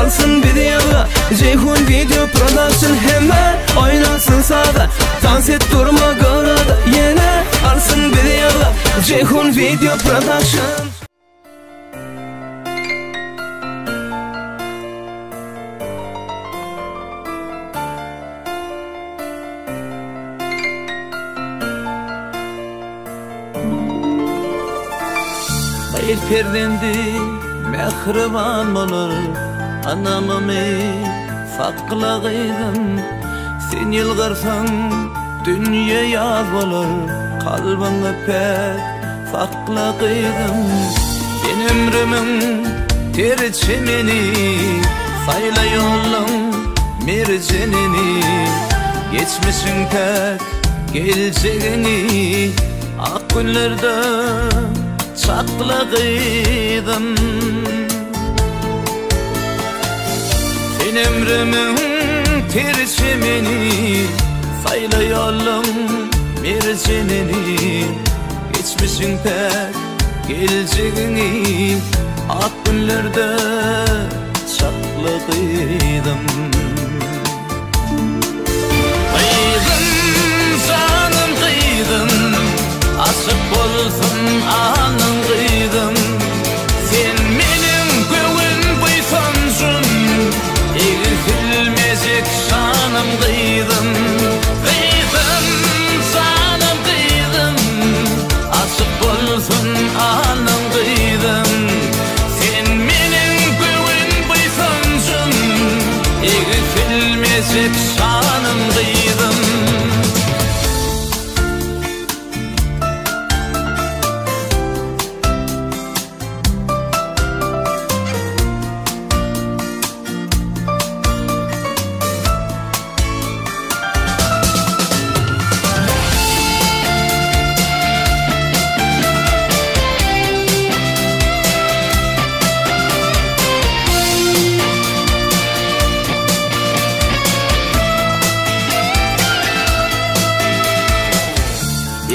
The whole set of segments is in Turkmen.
Alsyn bizi ýazga Jeýhun Video Production Hemme oýnasyn saza Tans et durma gyrada Ýene alsyn bizi ýazga Jeýhun Video Production. Gyz perzendi mähriban bolar, Anamymy sakla gyzym. Sen ýylgyrsaň dünýe ýaz bolar, Kalbyňy päk sakla gyzym. Sen ömrümiň ter çemeni, Saýla ýoluň merjenini. Geçmişiň päk, geljegiňi Ak günlerde çakla gyzym. Sen ömrümiň ter çemeni, Saýla ýoluň merjenini. Geçmişiň päk, geljegiňi Ak günlerde çakla gyzym. Gyzym, janym gyzym, Açyk bolsun alnyň gyzym. Sen meniň göwün buýsanjym, Egsilmejek şanym gyzym. Gyzym, janym gyzym, Açyk bolsun alnyň gyzym. Sen meniň göwün buýsanjym, Egsilmejek şanym gyzym.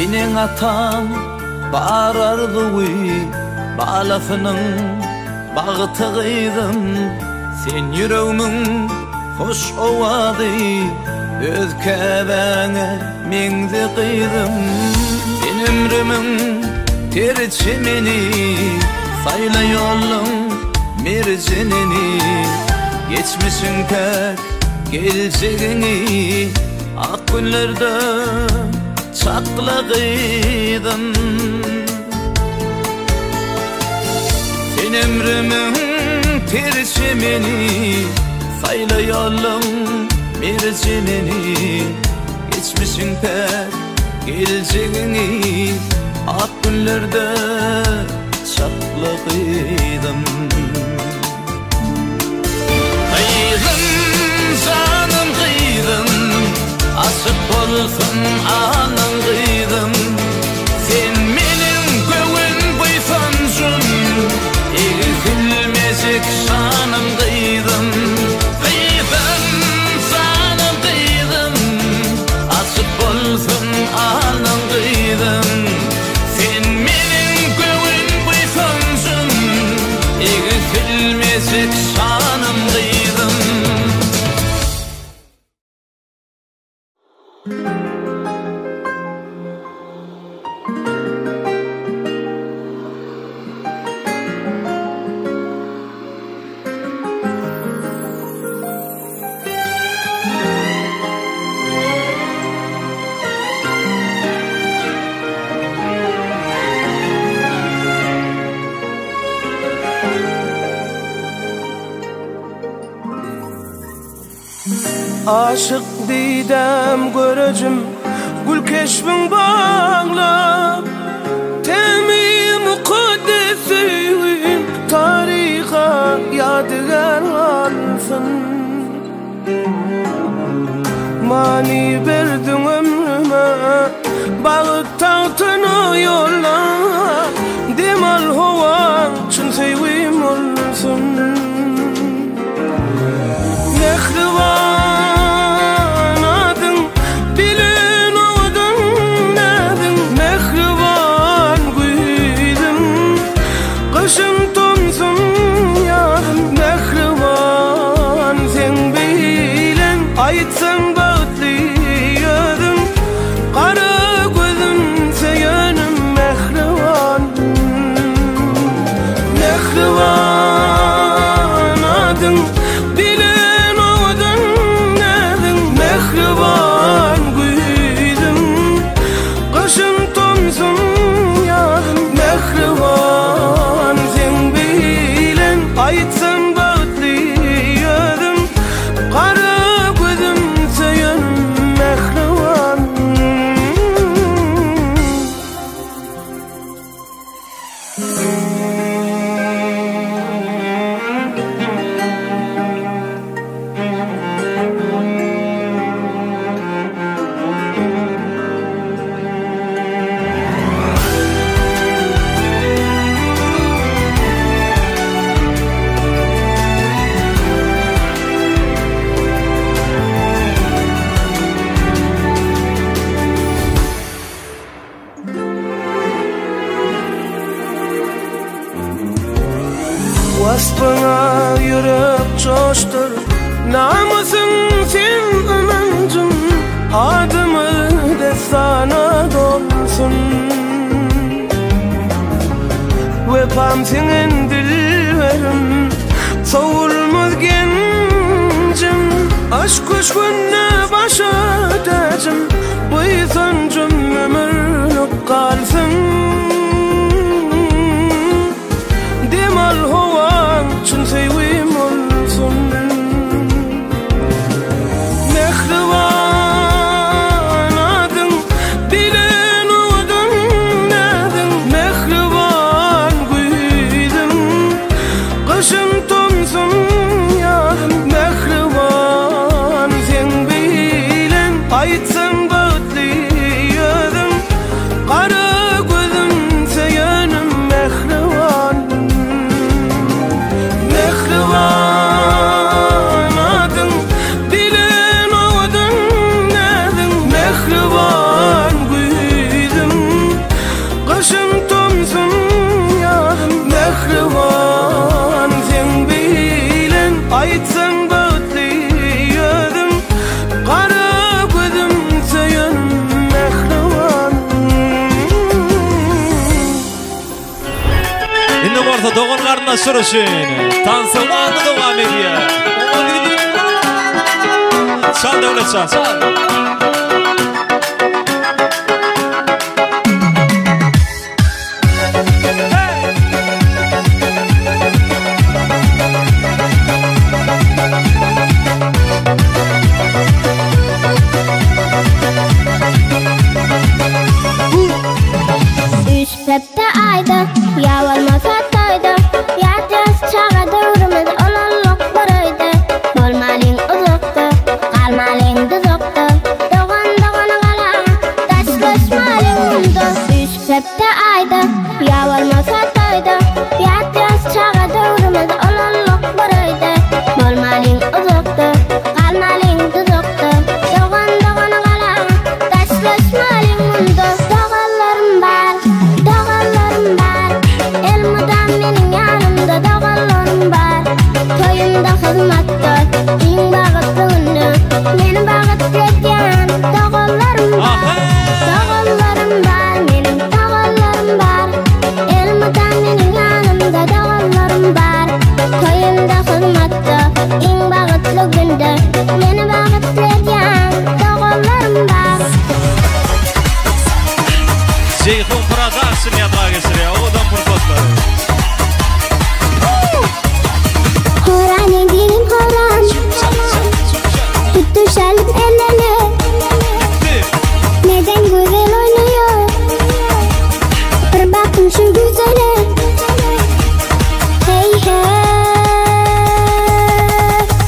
Eneň-ataň bar arzuwy, Balasynyň bagty gyzym. Sen ýüregimiň hoş owazy, Öz käbäňe meňze gyzym. Sen ömrümiň ter çemeni, Saýla ýoluň merjenini. Geçmişiň päk, geljegiňi Ak günlerde çakla gyzym. Sen ömrümiň ter çemeni, Saýla ýoluň merjenini. Geçmişiň päk, geljegiňi Ak günlerde çakla gyzym. Gyzym, janym gyzym, Açyk bolsun alnyň gyzym. Sen meniň göwün buýsanjym, Egsilmejek şanym gyzym. Gyzym, janym gyzym, Açyk bolsun alnyň gyzym. Sen meniň göwün buýsanjym, Egsilmejek şanym gyzym. Aşyk didem görejim Gül keşbiň baglap Temi mukaddes söýgim Taryha ýadygär galsyn Many berdiň ömrüme Bagt tagtyna ýollap Dem al howaň çyn söýgim bolsun Mähriban adyň bilen owadan näziň Mähriban güýzüm gyşym tomsum ýazym Mähriban. adyň Bilen owadan näziň Mähriban güýzüm Gyşym tomsum ýazym Mähriban seň bilen Aýtsam bagtly özüm Gara gözüm söýenim Mähriban. Waspyňa ýürek joşdur, Namysym sen ynanjym, Adymyz dessana dolsun. Wepam siňen dilberim, Sowulmaz genjim, Aşk köşgünde başa täjim, Buýsanjym ömürlik galsyn. Dem al howaň çyn söýgim bolsun. Mähriban adyň bilen owadan näziň, Mähriban güýzüm, gyşym tomsum ýazym, Mähriban seň bilen aýtsam bagtly özüm, Gara gözüm söýenim mähriban. Mähriban adyň bilen owadan näziň, Mähriban güýzüm, gyşym tomsum ýazym, Mähriban seň bilen aýtsam bagtly özüm, Gara gözüm söýenim mähriban. Indi bolsa dogan garyndaşlar üçin tansywandy dowam edýär. Çal Döwlet çal, çal. Üç hepde aýda, ýa bolmasa toýda, Ýatýas çaga döwrümiz olanlyk bir öýde. Bolmalyň uzakda, galmalyň duzakda, Dogan dogany gala, daşlaşmalyň munda. Üç hepde aýda, ýa bolmasa toýda, Ýatýas çaga döwrümiz olanlyk bir öýde. Bolmalyň uzakda, galmalyň duzakda, Dogan dogany gala, daşlaşmalyň munda. Doganlarym bar, doganlarym bar, Elmydam meniň ýanymda doganlarym bar. Toýumda hyzmatda, iň bagtly günde, Meni bagtly edýän doganlarym bar. Doganlarym bar, meniň doganlarym bar, Elmydam meniň ýanymda doganlarym bar. Toýumda hyzmatda, iň bagtly günde, Meni bagtly edýän doganlarym bar. Jeýhun Production ýazga geçirýär. Owadan pursatlary. Horan dilim horan, Tutuşalım el ele. Neden güzel oynuyor? Bir bakın şu güzele. Hey hey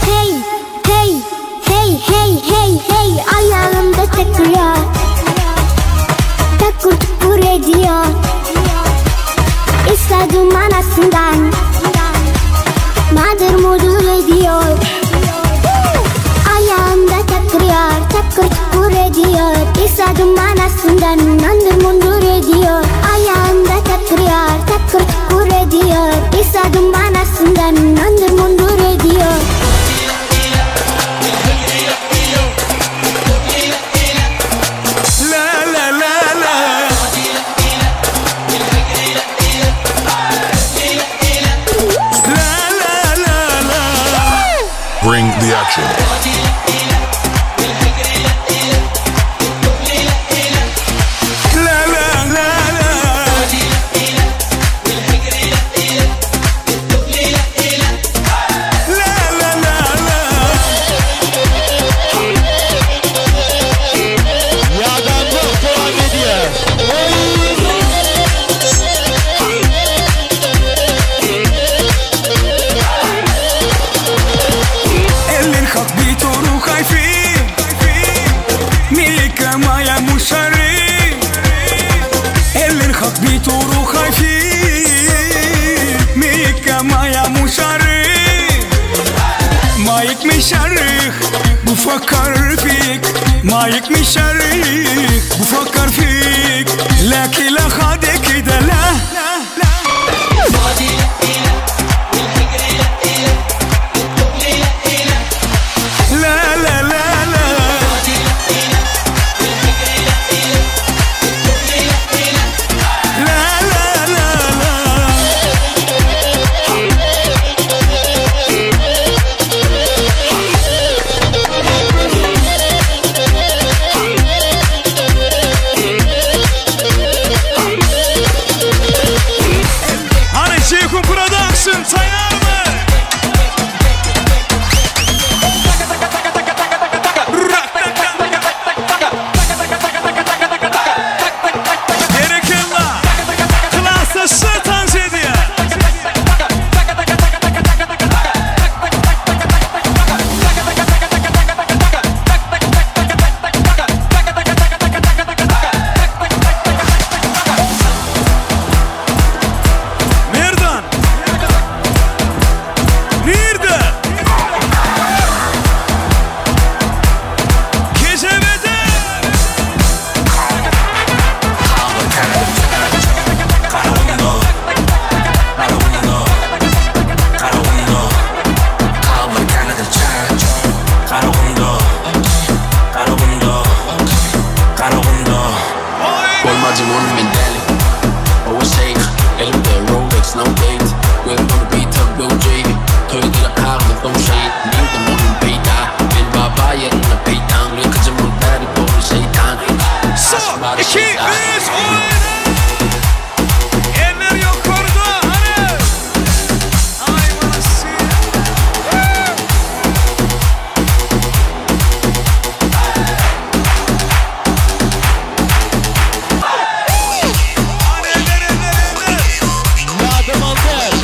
hey hey hey hey hey hey ayağımda takıyor. Takır tukur ediyor. İstedim anasından. Madır mudur ediyor. Ayağımda takırıyor, takır tukur ediyor. İstedim anasından, nandır mundur ediyor. Ayağımda takırıyor, takır tukur ediyor. İstedim anasından, nandır mundur ediyor. La la la la. La la la la. Bring the action. La la la la. La la la la. Ýadanlyk dowam edýär. اللي خطبيته خايفين ميكا مايا مشري اللي خطبيته خايفين ميكا مايا مشري مايك مشرخ بفكر فيك مايك مشرخ بفكر فيك لكن لا خدك كده لا لا لا. لا لا لا لا. لا لا لا لا. Hany Jeýhun Production taýýarmy? Berekella. Klasdaşlar tans edýär. Merdan. Nirde? Kejebede. Bolmajyň ony men däli. USA, elimde Rolex, no date. Gözüm on the beat, no J. Toý dili kagyz, no shade. Nirde onuň peýda? Men baba ýerine peýdaň. Ýykyjy mun bäri bolu şeýtan. Son, 2, 3, oýna! Eller ýokarda, hany! I wanna see. Woo! Hany eller, eller, eller! Ýadaman däl.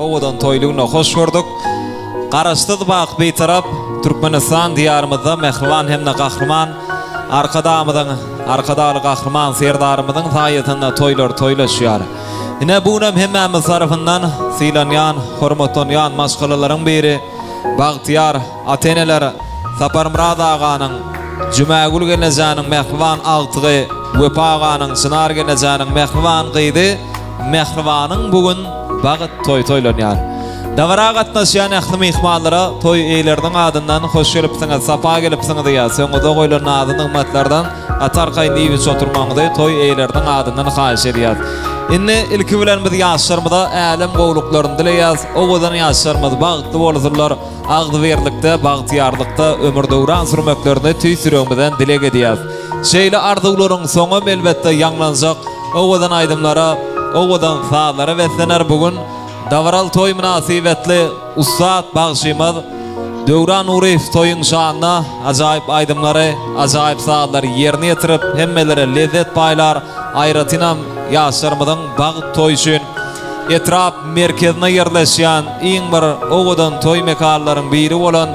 owadan toýly günde hoş gördük. Garaşsyz baky Bitarap Türkmenistan Diýarymyzda mähriban hem-de Gahryman Arkadagymyzyň, Arkadagly Gahryman Serdarymyzyň saýasynda toýlar toýlaşýar. Ine, bu günem hemmämiz tarapyndan sylanýan, hormatlanýan maşgalalaryň biri bagtyýar ata-eneler Saparmyrat aganyň, Jumagül gelnejäniň mähriban agtygy Wepa aganyň, Çynar gelnejäniň mähriban gyzy Mähribanyň bu gün bagt toýy toýlanýar. Dabara gatnaşýan ähli myhmanlara toý eýeleriniň adyndan hoş gelipsiňiz, sapa gelipsiňiz diýýäs. Öňüňizde goýlan nazy-nygmatlardan gaty arkaýyn iýip-içip oturmagyňyzy toý eýeleriniň adyndan haýyş edýäs. Indi ilki bilen biz ýaşlarymyza älem gowulyklaryny dileýäs. Owadan ýaşlarymyz bagtly bolsunlar, agzybirlikde, bagtyýarlykda ömür-döwran sürmeklerini tüýs ýüregimizden dileg edýäs. Şeýle arzuwlaryň soňam elbetde ýaňlanjak owadan aýdymlara, owadan sazlara beslener bu gün dabaraly toý mynasybetli ussat bagşymyz Döwran Nuryýew toýuň şanyna ajaýyp aýdymlary, ajaýyp sazlary ýerine ýetirip hemmelere lezzet paýlar, aýratynam ýaşlarymyzyň bagt toýy üçin etrap merkezinde ýerleşýän iň bir owadan toý mekanlaryň biri bolan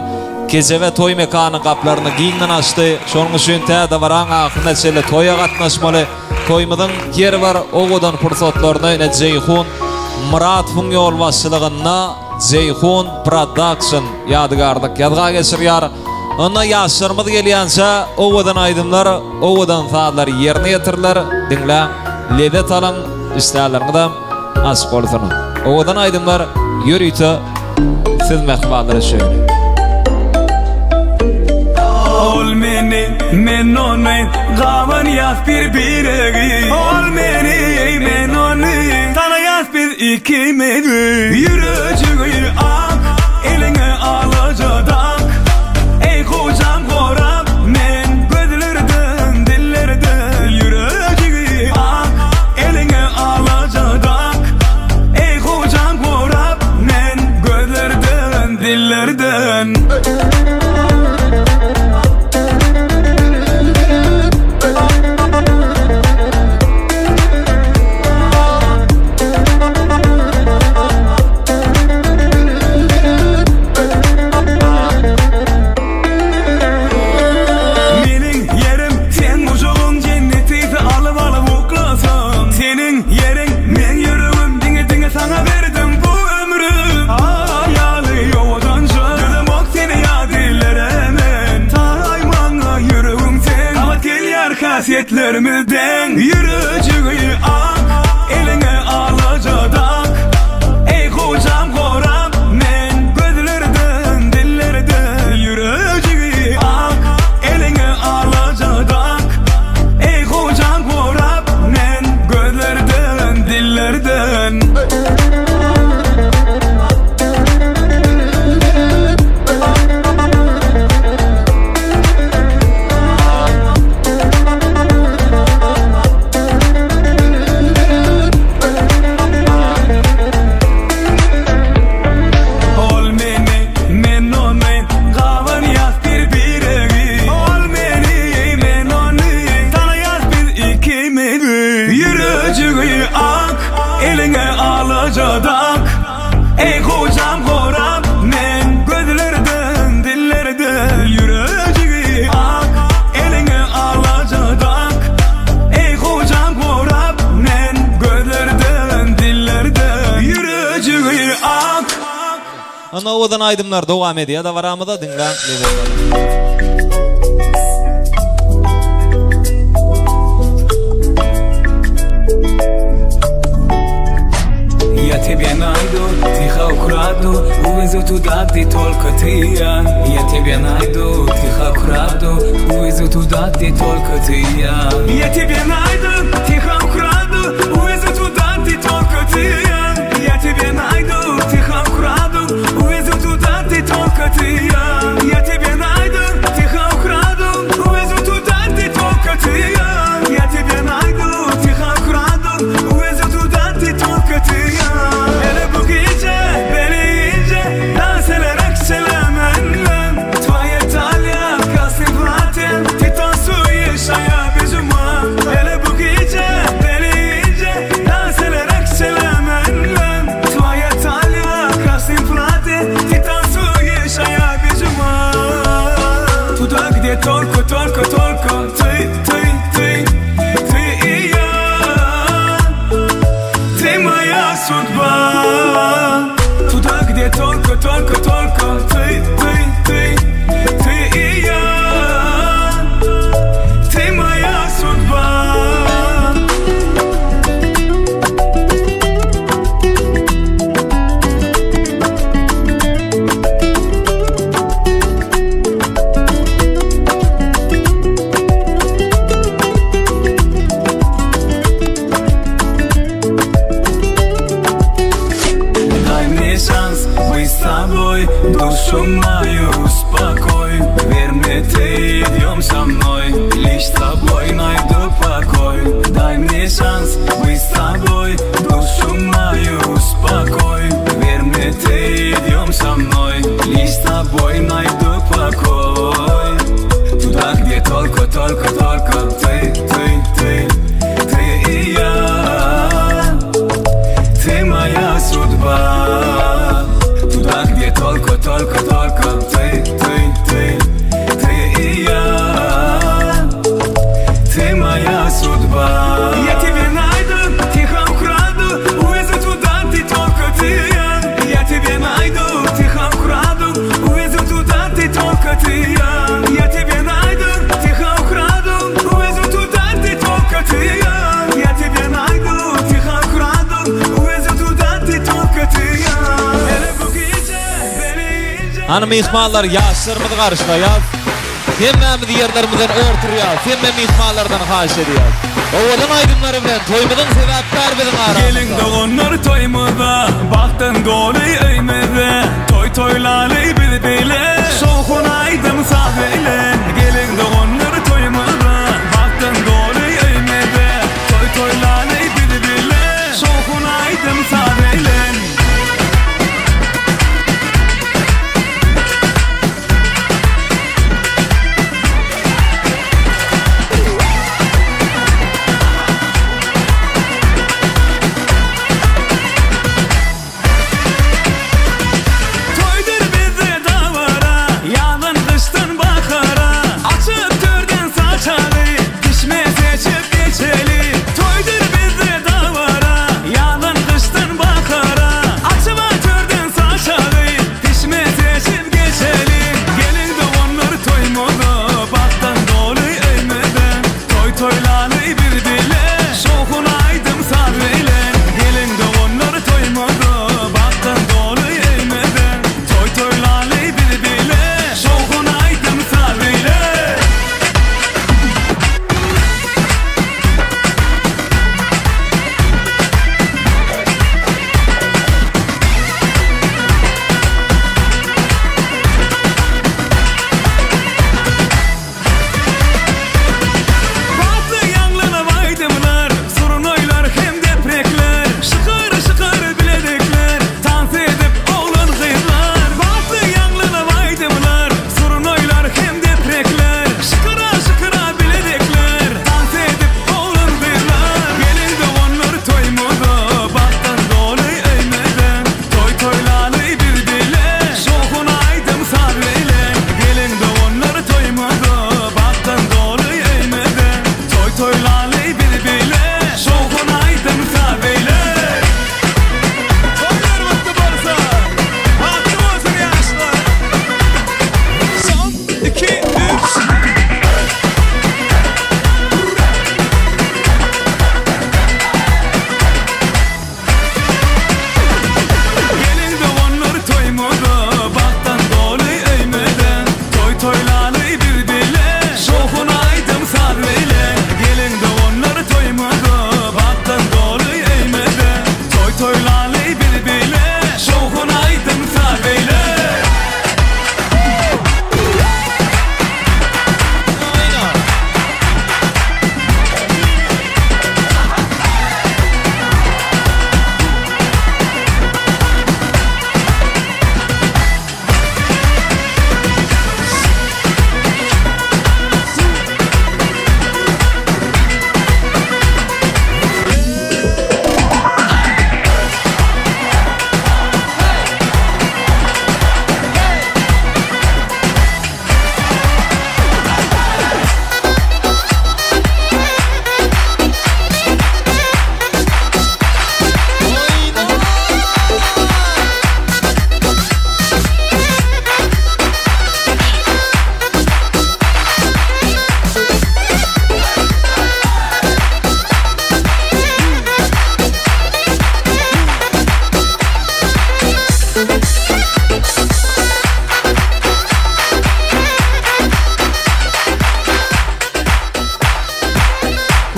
Kejebe toý mekany gaplaryny giňden açdy. Şonuň üçin tä dabaraň ahyryna çenli toýa gatnaşmaly. Toýumyzyň her bir owadan pursatlaryny ine Jeýhun Muratowyň ýolbaşçylygynda Jeýhun Production ýadygärlik ýazga geçirýär. Onda ýaşlarymyz gelýänçä owadan aýdymlar, owadan sazlar ýerine ýetiriler. Diňläň, lezzet alyň, işdäleriňizem açyk bolsun. Owadan aýdymlar ýörite siz mähribanlar üçin. Ol meni, men ony, gabanýas bir-biregi. Ol meni, men ony, tanaýas biz ikimizi. Ýürejigi ak, eliňe alaja dak. Eý gojam gorap men gözlerden, dillerden. Ýürejigi ak, eliňe alaja dak. Eý gojam gorap men gözlerden, dillerden. Meniň ýerim seň gujagyň jenneti alyp alyp uklasam Seniň ýeriň meň ýüregim diňe diňe saňa berdim bu ömrüm Aýaly owadanja Dözemok seni ýat illere men Taý maňa ýüregiň sen Gabat gelýär häsiýetlerimiz deň Ýürejigi ak eliňe alaja dak Eý gojam gorap men gözlerden dillerden Ýürejigi ak eliňe alaja dak Eý gojam gorap men gözlerden dillerden. Ol meni, men ony, gabanýas bir-biregi. Ol meni, men ony, tanaýas biz ikimizi. Ýürejigi ak, eliňe alaja dak. Eý gojam gorap men gözlerden, dillerden. Ýürejigi ak, eliňe alaja dak. Eý gojam gorap men gözlerden, dillerden. Ýürejigi ak. Ana owadan aýdymlar dowam edýär dabaramyzda diňläň lezzet alyň. Я тебя найду, тихо украду, увезу туда, где только ты и я. Я тебя найду, тихо украду, увезу туда, где только ты и я. Я тебя найду, тихо украду, увезу туда, где только ты и я. Я тебя найду, тихо украду, увезу туда, где только ты и я. Я тебя найду, тихо украду, увезу туда, где только ты и я. Я тебя найду, тихо украду, увезу туда, где только ты и я. Hele bu gece beni iyice dans ederek söylemenle. Твоя талия, красный платье, ты танцуешь, а я без ума. Hele bu Hany myhmanlar ýaşlarymyzy garşylaýas. Hemmämiz ýerlerimizden ör turýas. Hemme myhmanlardan haýyş edýäs. Owadan aýdymlary bilen toýumyzyň sebäpkäri biziň aramyzda. Geliň doganlar toýumyza, bagtdan doly öýmüze, Toý toýlaly biz bile, şowhun aýdym saz bilen. Geliň doganlar toýumyza, bagtdan doly öýmüze, Toý toýlaly biz bile, şowhun aýdym saz bilen. Toýdur bizde dabara, ýazdan gyşdan bahara, Açyp törden saçagy, pişme seçip geçeli. Toýdur bizde dabara, ýazdan gyşdan bahara, Açyp törden saçagy, pişme seçip geçeli. Geliň doganlar toýumyza, bagtdan doly öýmüze, Toý toýlaly biz bile, şowhun aýdym saz bilen. Geliň doganlar toýumyza, bagtdan doly öýmüze, Toý toýlaly biz bile, şowhun aýdym saz bilen. Batly ýaňlanyp aýdymlar, surnaýlar hem deprekler, Şykyr-şykyr bilezikler, tans edip oglan-gyzlar. Batly ýaňlanyp aýdymlar, surnaýlar hem deprekler, Şykyra-şykyra bilezikler, tans edip oglan-gyzlar. Geliň doganlar toýumyza, bagtdan doly öýmüze, Toý toýlaly biz bile, şowhun aýdym-saz bile. Geliň doganlar toýumyza, bagtdan doly öýmüze, Toý toýlaly biz bile, şowhun aýdym-saz bile. Toýlar gutly bolsun! Bagtly bolsun ýaşlar! Son, iki, üç. Geliň doganlar toýumyza, bagtdan doly öýmüze, Toý toýlaly biz bile, şowhun aýdym saz bile. Geliň doganlar toýumyza, bagtdan doly öýmüze, Toý toýlaly biz bile, şowhun aýdym saz bile.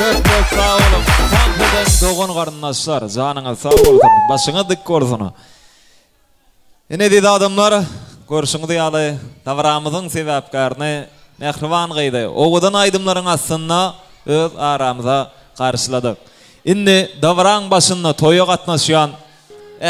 Köp köp sag boluň tans eden dogan garyndaşlar janyňyz sag bolsun başyňyz dik bolsun. Ine eziz adamlar görşüňiz ýaly dabaramyzyň sebäpkärini mähriban gyzy owadan aýdymlaryň astynda öz aramyza garşyladyk. Indi dabaraň başynda toýa gatnaşýan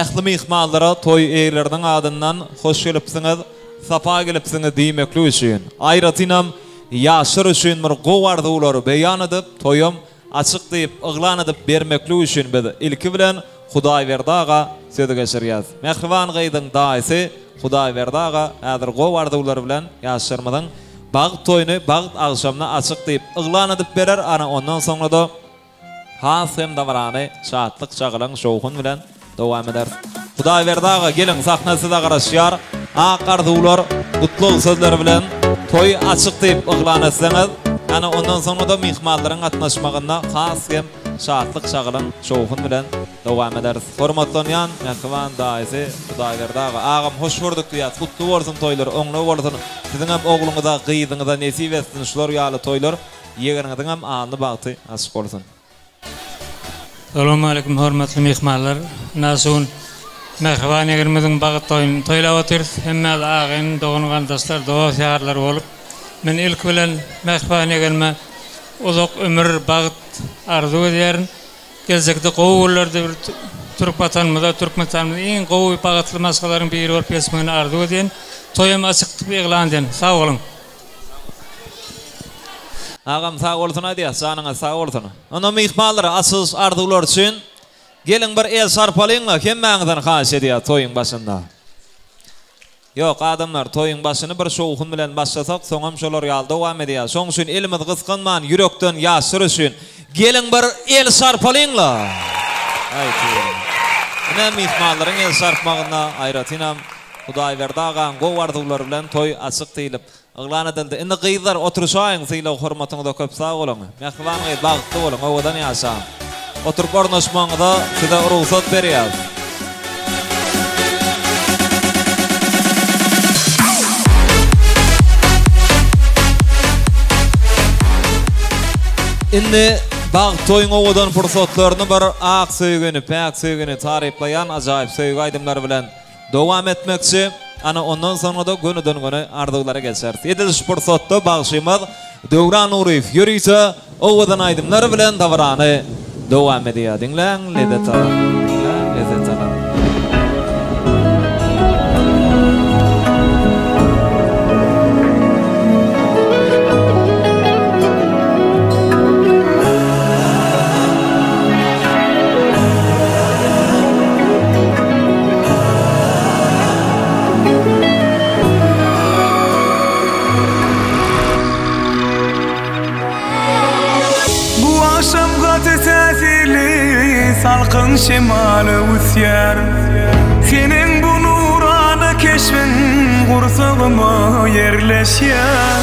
Ähli myhmanlara toý eýeleriniň adyndan hoş gelipsiňiz, sapa gelipsiňiz diýmeklik üçin, aýratynam ýaşlar üçin bir gowy arzuwlary beýan edip, toýam açyk diýip yglan edip bermeklik üçin biz ilki bilen Hudaýberdi aga sözi geçirýäs. Mähriban gyzyň daýysy Hudaýberdi aga häzir gowy arzuwlar bilen ýaşlarymyzyň bagt toýuny, bagt agşamyny açyk diýip yglan edip berer, ana ondan soňra-da Has hem dabarany şatlyk şagalaň şowhun bilen dowam ederis. Hudaýberdi aga geliň sahna size garaşýar. Ak arzuwlar, gutlag sözleri bilen toý açyk diýip yglan etseňiz, ana ondan soňra-da myhmanlaryň gatnaşmagynda has hem şatlyk şagalaň şowhun bilen. dowam ederis. Hormatlanýan mähriban daýysy Hudaýberdi aga, agam hoş gördük diýýäs, gutly bolsun toýlar, oňly bolsun, siziňem ogluňyza, gyzyňyza nesip etsin şular ýaly toýlar, ýegeniňiziňem alny bagty açyk bolsun. Salowmaleýkim hormatly myhmanlar. Ynha şu gün mähriban ýegenimiziň bagt toýuny toýlap otyrys. Hemmämiz agyn, dogan-garyndaşlar, dost-ýarlar bolup. Men ilki bilen mähriban ýegenime uzak ömür, bagt arzuw edýärin. Geljekde gowy günlerde bir türk Watanymyza, Türkmenistanymyza iň gowy bagtly maşgalalaryň biri bolup geçmegini arzuw edýän. Toýum açyk diýip yglan edýän. Sag boluň. Agam sag bolsun aýdýas janyňyz sag bolsun. Onda myhmanlara açylyş arzuwlar üçin geliň bir el çarpalyňla hemmäňizden haýyş edýäs toýuň başynda. Ýok adamlar toýuň başyny bir şowhun bilen başlasak soňam şolar ýaly dowam edýär. Şoň üçin elimizi gysganman ýürekden ýaşlar üçin geliň bir el çarpalyňla. Aý tüweleme. Ine myhmanlaryň el çarpmagynda aýratynam Hudaýberdi agaň gowy arzuwlary bilen toý açyk diýlip yglan edildi. Indi gyzlar oturyşaýyň sylag hormatyňyza köp sag boluň. Mähriban gyz bagtly boluň owadan ýaşaň. Oturyp ornaşmagyňyza size rugsat berýäs. Indi bagt toýuň owadan pursatlaryny bir ak söýgini, päk söýgini taryplaýan ajaýyp söýgi aýdymlary bilen Dowam etmekçi. Ana, ondan soňra-da gönüden-göni arzuwlara geçeris. Edil şu pursatda bagşymyz Döwran Nuryýew ýörite owadan aýdymlar bilen dabarany dowam edýär. Diňläň, lezzet alyň. Diňläň, lezzet alyň. Bu agşam gaty täsirli salkyn şemal öwüsýär. Seniň bu nurana keşbiň gursagyma ýerleşýär.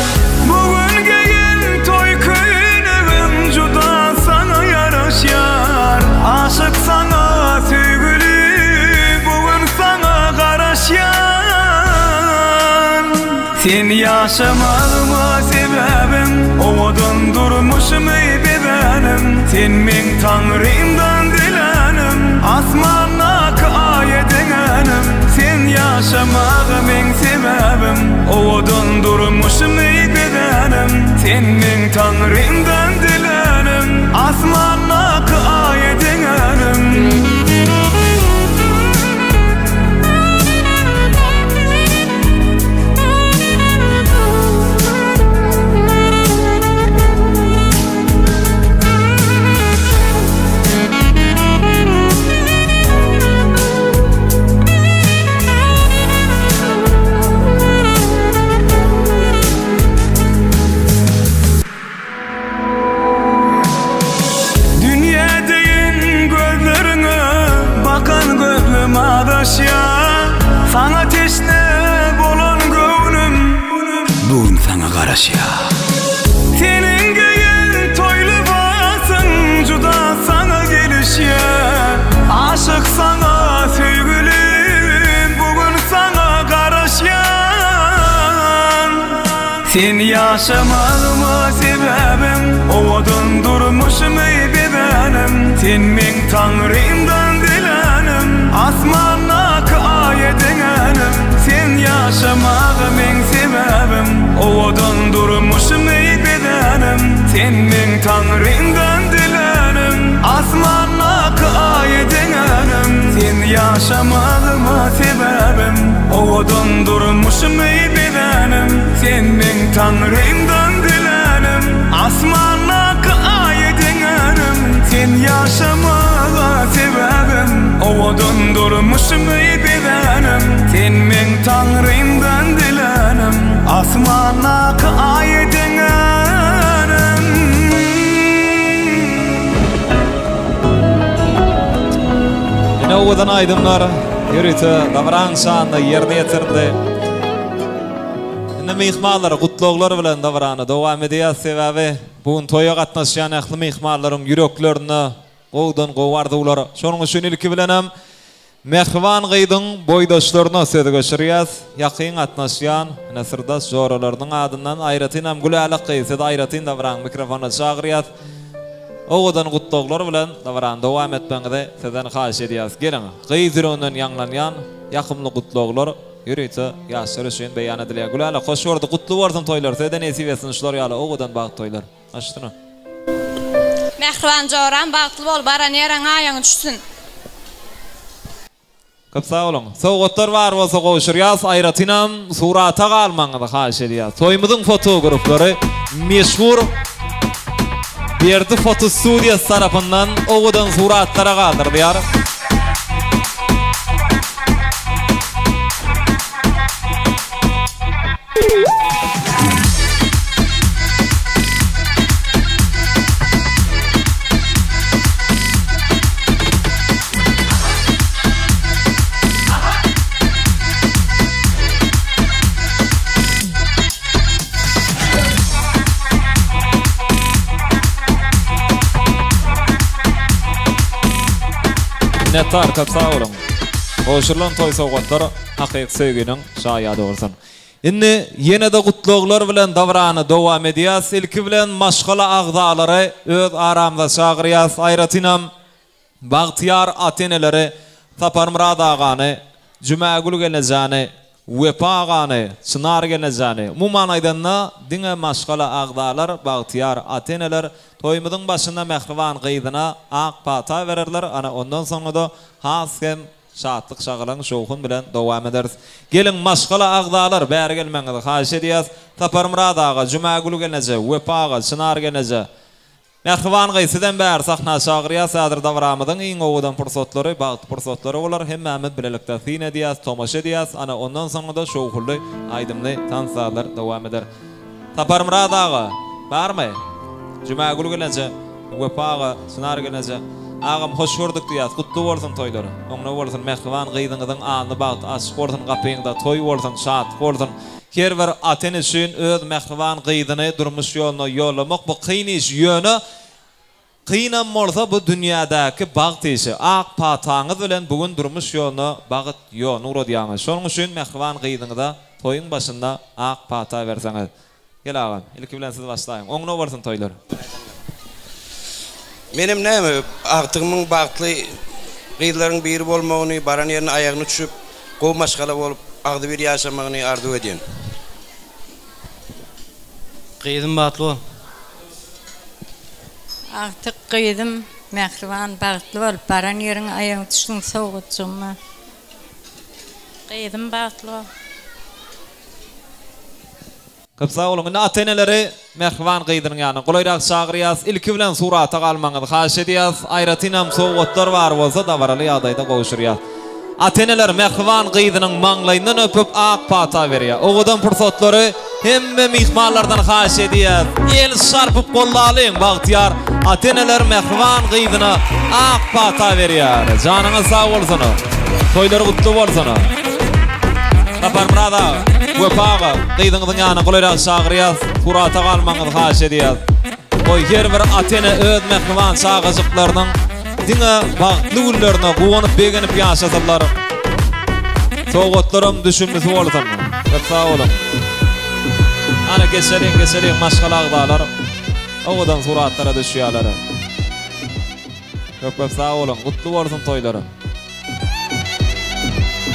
Bu gün geýen toý köýnegim juda saňa ýaraşýar. Aşyk saňa söýgüli bu gün saňa garaşýan. Sen ýaşamagyma sebäbim, owadan durmuşymy bezänim. Sen meň Taňrymdan dilänim, asmandaky Aýa deňänim. Sen ýaşamaga meň sebäbim, owadan durmuşymy bezänim. Sen meň Taňrymdan dilänim, asmandaky Aýa deňänim. Dünýä deýin gözleriňe bakan gözlem azaşýar Saňa teşne bolan göwnüm bu gün saňa garaşýar Seniň geýen toý lybasyň juda saňa gelişýär Aşyk saňa söýgülim bu gün saňa garaşýan Sen ýaşamagyma sebäbim, Owadan durmuşymy bezänim. Sen meň Taňrymdan dilänim, Asmandaky Aýa deňänim. Sen ýaşamaga meň sebäbim, Owadan durmuşymy bezänim. Sen meň Taňrymdan dilänim, Asmandaky Aýa deňänim. Sen ýaşamagyma sebäbim, Owadan durmuşymy bezänim. Sen meň Taňrymdan dilänim, Asmandaky Aýa deňänim. Sen ýaşamaga sebäbim, Owadan durmuşymy bezänim. Sen meň Taňrymdan dilänim, Asmandaky Aýa deňänim. Ine owadan aýdymlar ýörite dabaraň şanyna ýerine ýetirildi. Indi myhmanlar gutlaglar bilen dabarany dowam edýäs, sebäbi bu gün toýa gatnaşýan ähli myhmanlaryň ýüreklerinde. Gowudan gowy arzuwlar. Şonuň üçin ilki bilenem mähriban gyzyň boýdaşlaryna söz geçirýäs. Ýakyn gatnaşýan ine syrdaş joralarynyň adyndan aýratynam Gülälek gyz sizi aýratyn dabraň mikrofona çagyrýas. Owadan gutlaglar bilen dabarany dowam etmegiňizi sizden haýyş edýäs. Geliň, gyz ýüreginden ýaňlanýan ýakymly gutlaglar ýörite ýaşlar üçin beýan edilýär. Gülälek hoş gördük, gutly bolsun toýlar, size-de nesip etsin şular ýaly owadan bagt toýlar. Açdyna. Mähriban joram bagtly bol baran ýeriň aýagyň düşsün. Köp sag boluň. Sowgatlar bar bolsa gowşurýas, aýratynam surata galmagyňyzy haýyş edýäs. Toýumyzyň fotograflary meşhur Berdi foto studiýasy tarapyndan owadan suratlara galdyrylýar. Minnetdar, köp sag boluň. Gowşurylan toý sowgatlar hakyky söýginiň şaýady bolsun. Indi ýene-de gutlaglar bilen dabarany dowam edýäs. Ilki bilen maşgala agzalary öz aramyza çagyrýas. Aýratynam bagtyýar ata-eneleri Saparmyrat agany, Jumagül gelnejäni, Wepa agany, Çynar gelnejäni, umuman aýdanda, diňe maşgala agzalar, bagtyýar ata-eneler toýumyzyň başynda mähriban gyzyna ak pata bererler, ana ondan soňra-da has hem Şatlyk-şagalaň, şowhun bilen dowam ederis. Geliň, maşgala agzalar, bäri gelmegiňizi haýyş edýäs. Saparmyrat aga, Jumagül gelneje, Wepa aga, Çynar gelneje. Mähriban gyz, sizem bäri sahna çagyrýas. Häzir dabaramyzyň iň owadan pursatlary, bagtly pursatlary bolar. Hemmämiz bilelikde syn edýäs, tomaşa edýäs. Ana, ondan soňra-da şowhunly aýdymly tans-sazlar dowam eder. Saparmyrat aga, barmy? Jumagül gelneje, Wepa aga, Çynar gelneje. Agam hoş gördük diýýäs, gutly bolsun toýlar. Oňuna bolsun, mähriban gyzyňyzyň alny bagty açyk bolsun, gapyňda toý bolsun, şatlyk bolsun. Her bir ata-ene üçin öz mähriban gyzyny durmuş ýoluna ýollamak bu kyn iş, ýöne Kynam bolsa bu dünýädäki bagt işi. Ak pataňyz bilen bu gün durmuş ýoluna bagyt ýoluny ugradýaňyz. Şonuň üçin mähriban gyzyňyza toýuň başynda ak pata berseňiz. Gel agam, ilki bilen siz başlaýyň. Oňuna bolsun toýlar. Menem näme, agtygymyň bagtly gyzlaryň biri bolmagyny, baran ýerine aýagyny düşüp, gowy maşgala bolup, agzybir ýaşamagyny arzuw edýän. Gyzym bagtly bol. Agtyk gyzym mähriban bagtly bol baran ýeriňe aýagyň düşsün sowgatjygym. Gyzym bagtly bol. Köp sag boluň. Indi ata-eneleri mähriban gyzynyň ýanyna golaýrak çagyrýas. Ilki bilen surata galmagyňyzy haýyş edýäs. Aýratynam sowgatlar bar bolsa dabaraly ýagdaýda gowşurýas. Ata-eneler mähriban gyzynyň maňlaýyndan öpüp ak pata berýär. Owadan pursatlary hemme myhmanlardan haýyş edýäs. El çarpyp gollalyň bagtyýar ata-eneler mähriban gyzyna ak pata berýär. Janyňyz sag bolsun. Toýlar gutly bolsun. Saparmyrat aga, Wepa aga, gyzyňyzyň ýanyna golaýrak çagyrýas. Surata galmagyňyzy haýyş edýäs. Goý, her bir ata-ene öz mähriban çagajyklarynyň diňe bagtly günlerine guwanyp-begenip ýaşasynlar. Sowgatlaram düşümlisi bolsun. Köp sag boluň. Ana, geçeliň, geçeliň, maşgala agzalar owadan suratlara düşýärler. Köp-köp sag boluň. Gutly bolsun toýlar.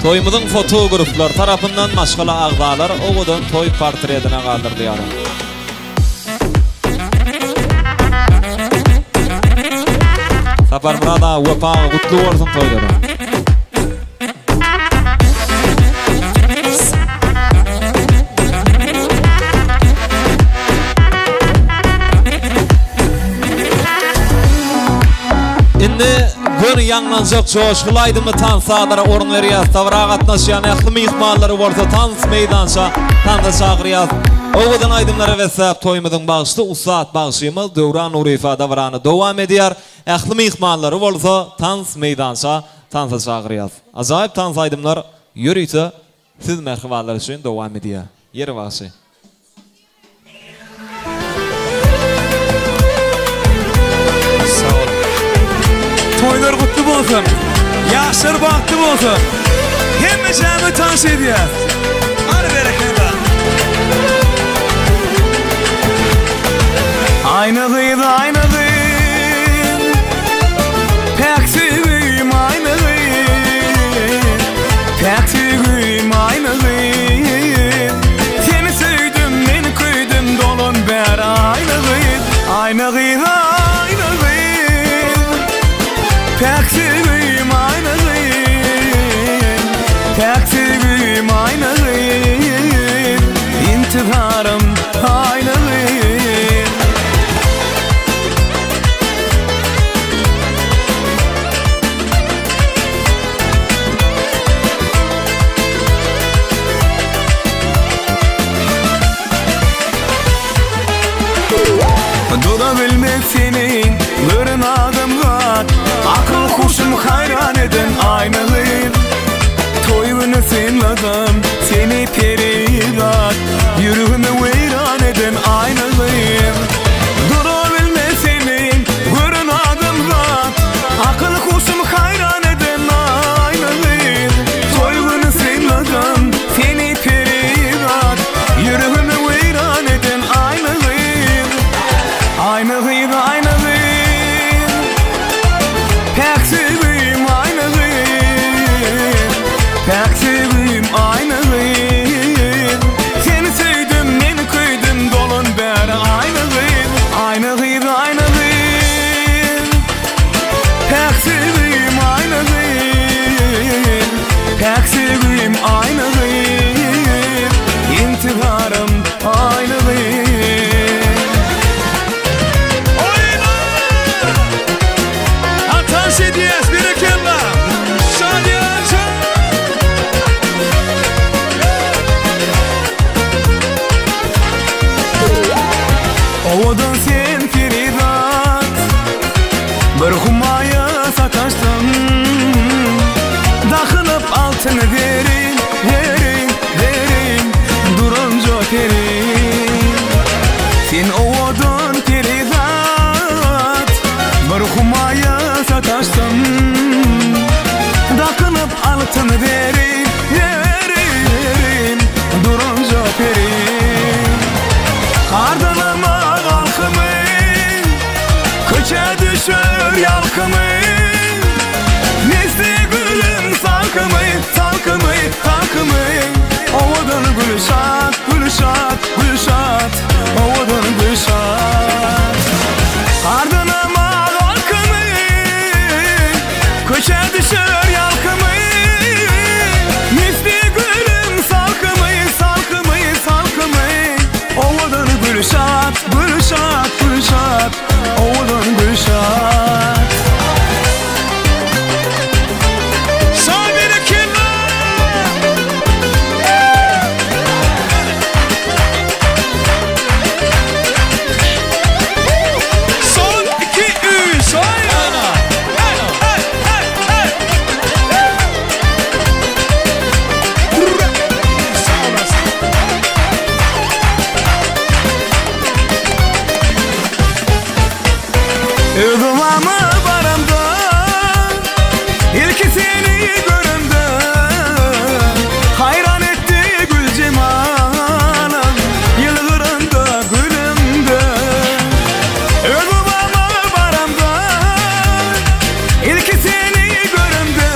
Toýumyzyň fotograflary tarapyndan maşgala agzalar owadan toý portretine galdyrylýar. Saparmyrat aga, Wepa aga gutly bolsun toýlary. Indi göni ýaňlanjak joşguly aýdymly tans-sazlara orun berýäs. Dabara gatnaşýan ähli myhmanlary bolsa tans meýdança tansa çagyrýas. Owadan aýdymlara besläp toýumyzyň bagşysy ussat bagşymyz Döwran Nuryýewa dabarany dowam edýär. Ähli myhmanlary bolsa tans meýdança tansa çagyrýas. Ajaýyp tans aýdymlar ýörite siz mähribanlar üçin dowam edýär. Ýeri bagşy. Sag boluň. Toýlar gutly bolsun. Ýaşlar bagtly bolsun. Hemmeşämi tans edýär. Hany berekella. Aýna gyz, aýna gyz. Päk söýgim aýna gyz. Päk söýgim aýna gyz. Seni söýdüm, men köýdüm, dolan bäri aýna gyz. Aýna gyz, aýna gyz. Päk söýgim aýna gyz. Päk söýgim aýna gyz. Intizarym aýna gyz. Dura bilmez seni gören adamzat Akyl huşum haýran eden aýna gyz Toý güni synladym seni perizat Ýüregimi weýran eden aýna gyz Dura bilmez seni gören adamzat Akyl huşum haýran eden aýna gyz Toý güni synladym seni perizat Ýüregimi weýran eden aýna gyz Aýna gyz, aýna gyz Päk söýgim aýna gyz Päk söýgim aýna gyz Seni söýdüm, men köýdüm Dolan bäri aýna gyz Aýna gyz, aýna gyz Päk söýgim aýna gyz Päk söýgim aýna gyz Intizarym aýna gyz Oýna! Ha tans edýäs, berekella! Şadyýança! Owadan sen perizat Bir humaýa sataşdyň Dakynyp altyn zerin, zerin, zerin Duranja perin Sen owadan perizat Bir humaýa sataşdyň Dakynyp altyn zerin, zerin, zerin Duranja perin Gardanama galkymy Köçe düşür ýalkymy Nesli gülüň salkymy, salkymy, salkymy Owadan Gülşat, Gülşat, Gülşat Owadan Gülşat Gardanama galkymy Köçe düşür ýalkymy Misli gülüň salkymy, salkymy, salkymy Owadan Gülşat, Gülşat, Gülşat Owadan Gülşat Sag berekella! Son, iki, üç, oýna! Hey, hey, hey, hey! Sag olasyn. Öz obama baramda Ilki seni göremde Haýran etdi gül jemalyň Ýylgyranda gülende Öz obama baramda Ilki seni göremde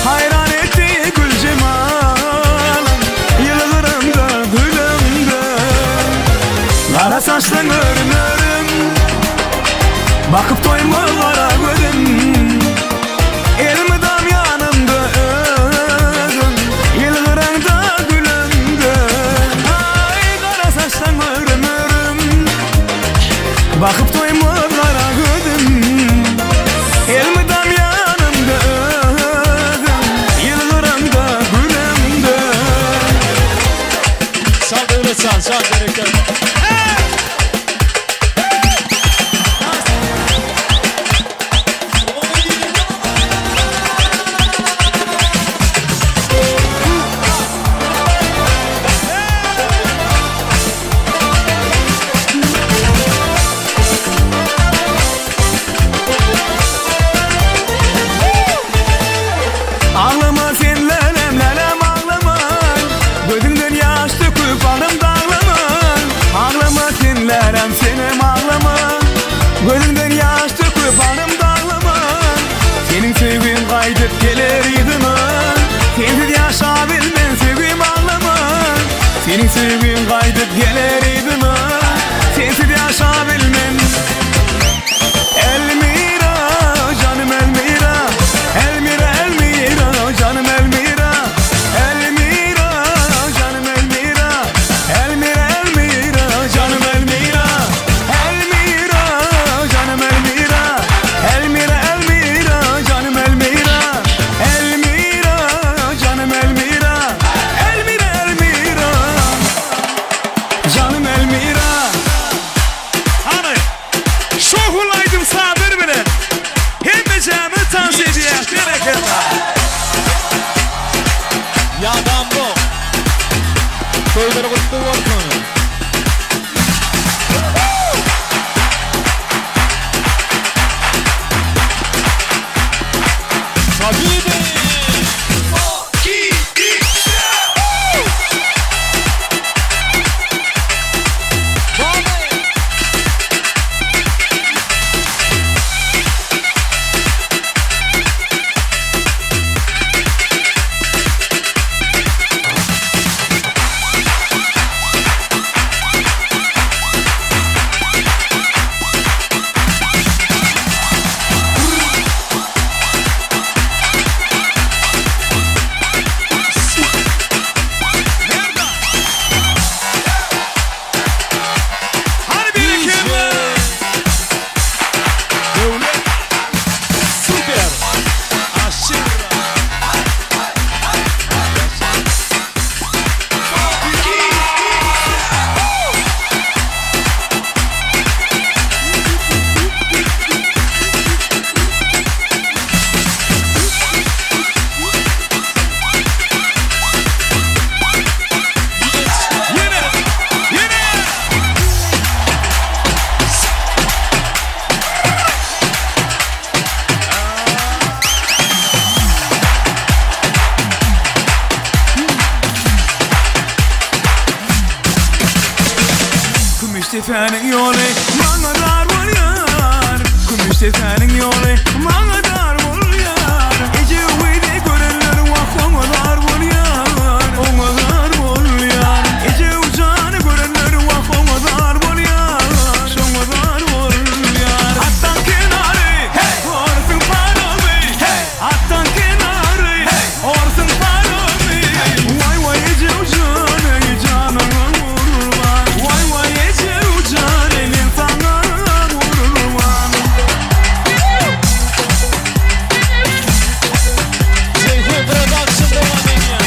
Haýran etdi gül jemalyň Ýylgyranda gülende Gara saçlaň örüm örüm Bakyp doýmaz gara gözüm Elmydam ýanymda özüň Ýylgyraňda gülende Aý gara saçlaň örüm örüm Bakyp doýmaz gara gözüm Elmydam ýanymda özüň Ýylgyraňda gülende Sag Döwletjan, sag berekella. Berekella. Ýadamzok. Toýlar gutly bolsun. Habibi! Hany berekella. Döwlet. Super. Aşyr. Ýene. Ýene. Kümüştepäniň ýoly maňa dar bolýar. Kümüştepäniň ýoly maňa dar bolýar. Eje öýde görenler wah oňa zar bolýar. Oňa zar bolýar. Eje jany görenler wah oňa zar bolýar. Şoňa zar bolýar. Atdan kenary, hey! Orsuň paromy, hey! Atdan kenary, hey! Orsuň paromy. Waý waý eje jany, janyňa gurban. Waý waý eje jany, men saňa gurban. Ceyhun Production devam edýär.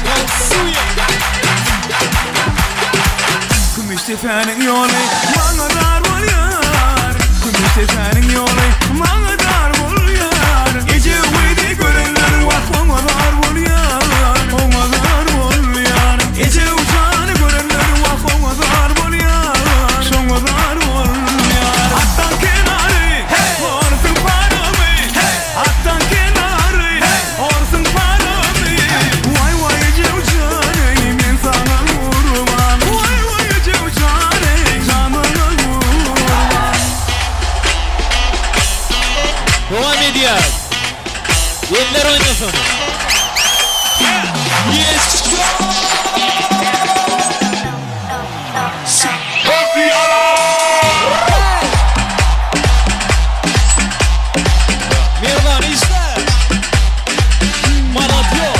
Tansuýa. Kümüştepäniň ýoly maňa dar bolýar. Kümüştepäniň ýoly maňa dar bolýar. Eje öýde görenler wah oňa zar bolýar. Oňa zar bolýar. Eje jany görenler wah oňa zar bolýar. Şoňa zar bolýar. Atdan kenary, hey! Orsuň paromy, hey! Atdan kenary, hey! Orsuň paromy. Waý waý eje jany, men saňa gurban. Waý waý eje jany, janyňa gurban. Dowam edýär. Eller oýnasyn. Yes. Merdan işle. Malatýa.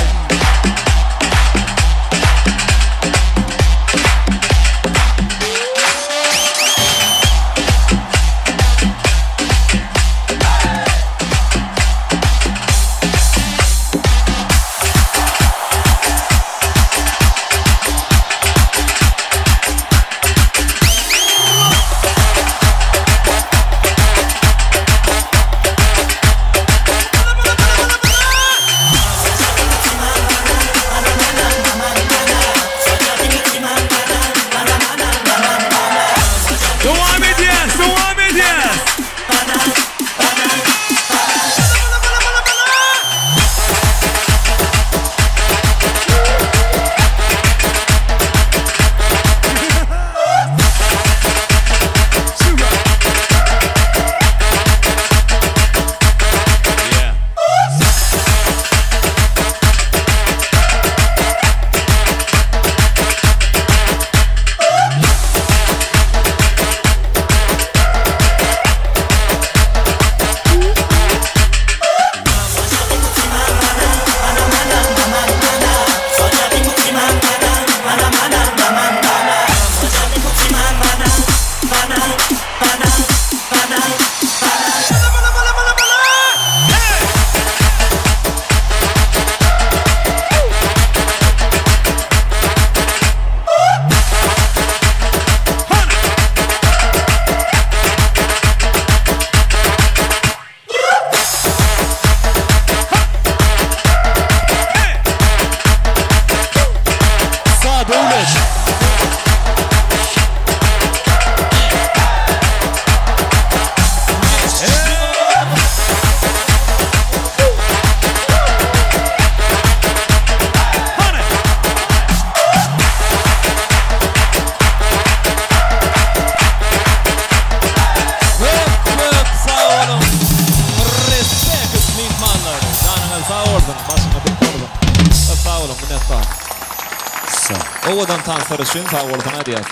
Owadan tanslar üçin sag bolsun aýdýas.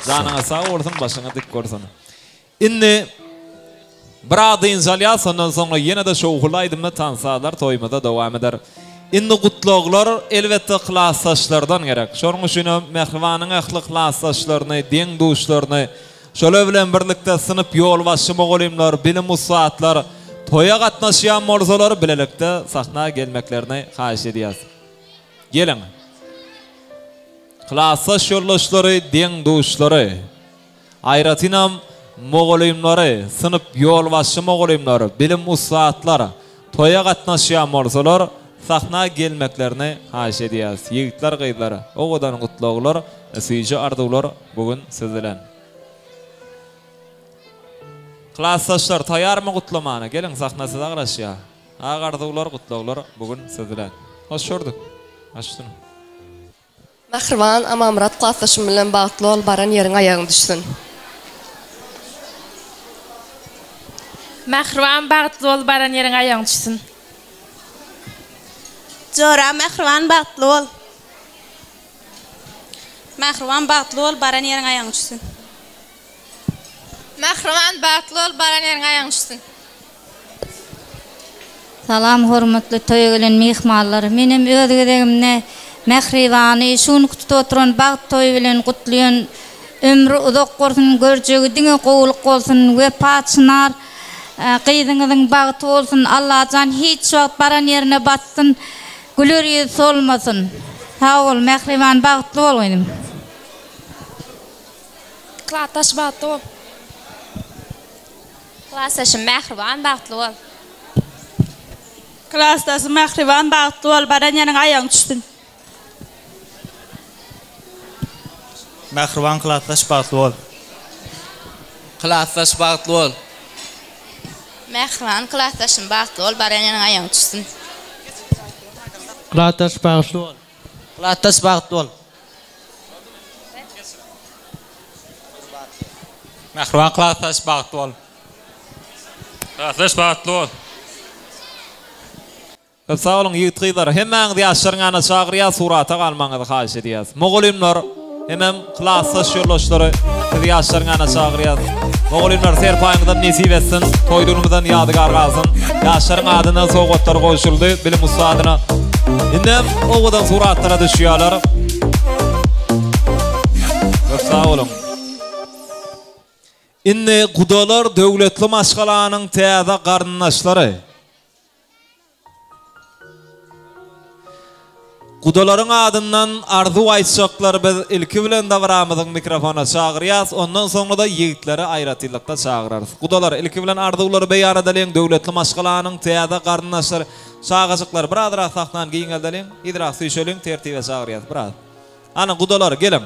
Janyňyz sag bolsun, başyňyz dik bolsun. Indi biraz dynç alýas, ondan soňra ýene-de şowhunly aýdymly tans-sazlar toýumyzda dowam eder. Indi gutlaglar elbetde klasdaşlardan gerek. Şonuň üçinem Mähribanyň ähli klasdaşlaryny, deň-duşlaryny, şolar bilen birlikde synp ýolbaşçy mugallymlar, bilim ussatlar toýa gatnaşýan bolsalar bilelikde sahna gelmeklerini haýyş edýäs. Geliň. Klasdaş ýoldaşlary, deň-duşlary. Aýratynam, mugallymlary, synp ýolbaşçy mugallymlar, bilim ussatlar toýa gatnaşýan bolsalar, sahna gelmeklerini haýyş edýäris. Ýigitler, gyzlar, owadan gutlaglar, süýji arzuwlar bu gün siz bilen. Klasdaşlar, taýýarmy gutlamana? Geliň, sahna size garaşýar. Ak arzuwlar, gutlaglar bu gün siz bilen. Hoş gördük. Baş üstüne. Mähriban Amanmyrat klasdaşym bilen bagtly bol baran ýeriň aýagyň düşsün. Mähriban bagtly bol baran ýeriň aýagyň düşsün. Jora Mähriban bagtly bol. Mähriban bagtly bol baran ýeriň aýagyň düşsün. Mähriban bagtly bol baran ýeriň aýagyň düşsün. Salam hormatly toýa gelen myhmanlar. Menem öz gezegimde Mähribany şu günki tutup oturan bagt toýy bilen gutlaýan. Ömri uzak bolsun, görjegi diňe gowulyk bolsun. Wepa Çynar gyzyňyzyň bagty bolsun. Allajan hiç wagt baran ýerine batsyn. Güler ýüzi solmasyn. Sag bol Mähriban bagtly bol gyzym. Klasdaş bagtly bol. Klasdaşym Mähriban bagtly bol. Klasdaşym Mähriban bagtly bol baran ýeriň aýagyň düşsün. Mähriban klasdaş bagtly bol. Klasdaş bagtly bol. Mähriban klasdaşym bagtly bol baran ýeriň aýagyň düşsün. Klasdaş bagtly bol. Klasdaş bagtly bol. Mähriban klasdaş bagtly bol. Klasdaş bagtly bol. Köp sag boluň ýigit gyzlar. Hemmäňizi ýaşlaryň ýanyna çagyrýas surata galmagyňyzy haýyş edýäs. Mugallymlar hemem klasdaş ýoldaşlary sizi ýaşlaryň ýanyna çagyrýas. Mugallymlar serpaýyňyzam nesip etsin, toý günüňizem ýadygar galsyn. Ýaşlaryň adyndan sowgatlar gowşuryldy bilim ussadyna. Indem owadan suratlara düşýärler. Köp sag boluň. Indi gudalar döwletli maşgalanyň täze garyndaşlary. Gudalaryň adyndan arzuw aýtjaklary biz ilki bilen dabaramyzyň mikrofona çagyrýas, ondan soňra-da ýigitleri aýratynlykda çagyrarys. Gudalar, ilki bilen arzuwlary beýan edeliň, döwletli maşgalanyň täze garyndaşlary, çagajyklar, birazrak sahnany giňeldeliň, yzrak süýşeliň, tertibe çagyrýas, biraz. Hany, gudalar, geliň!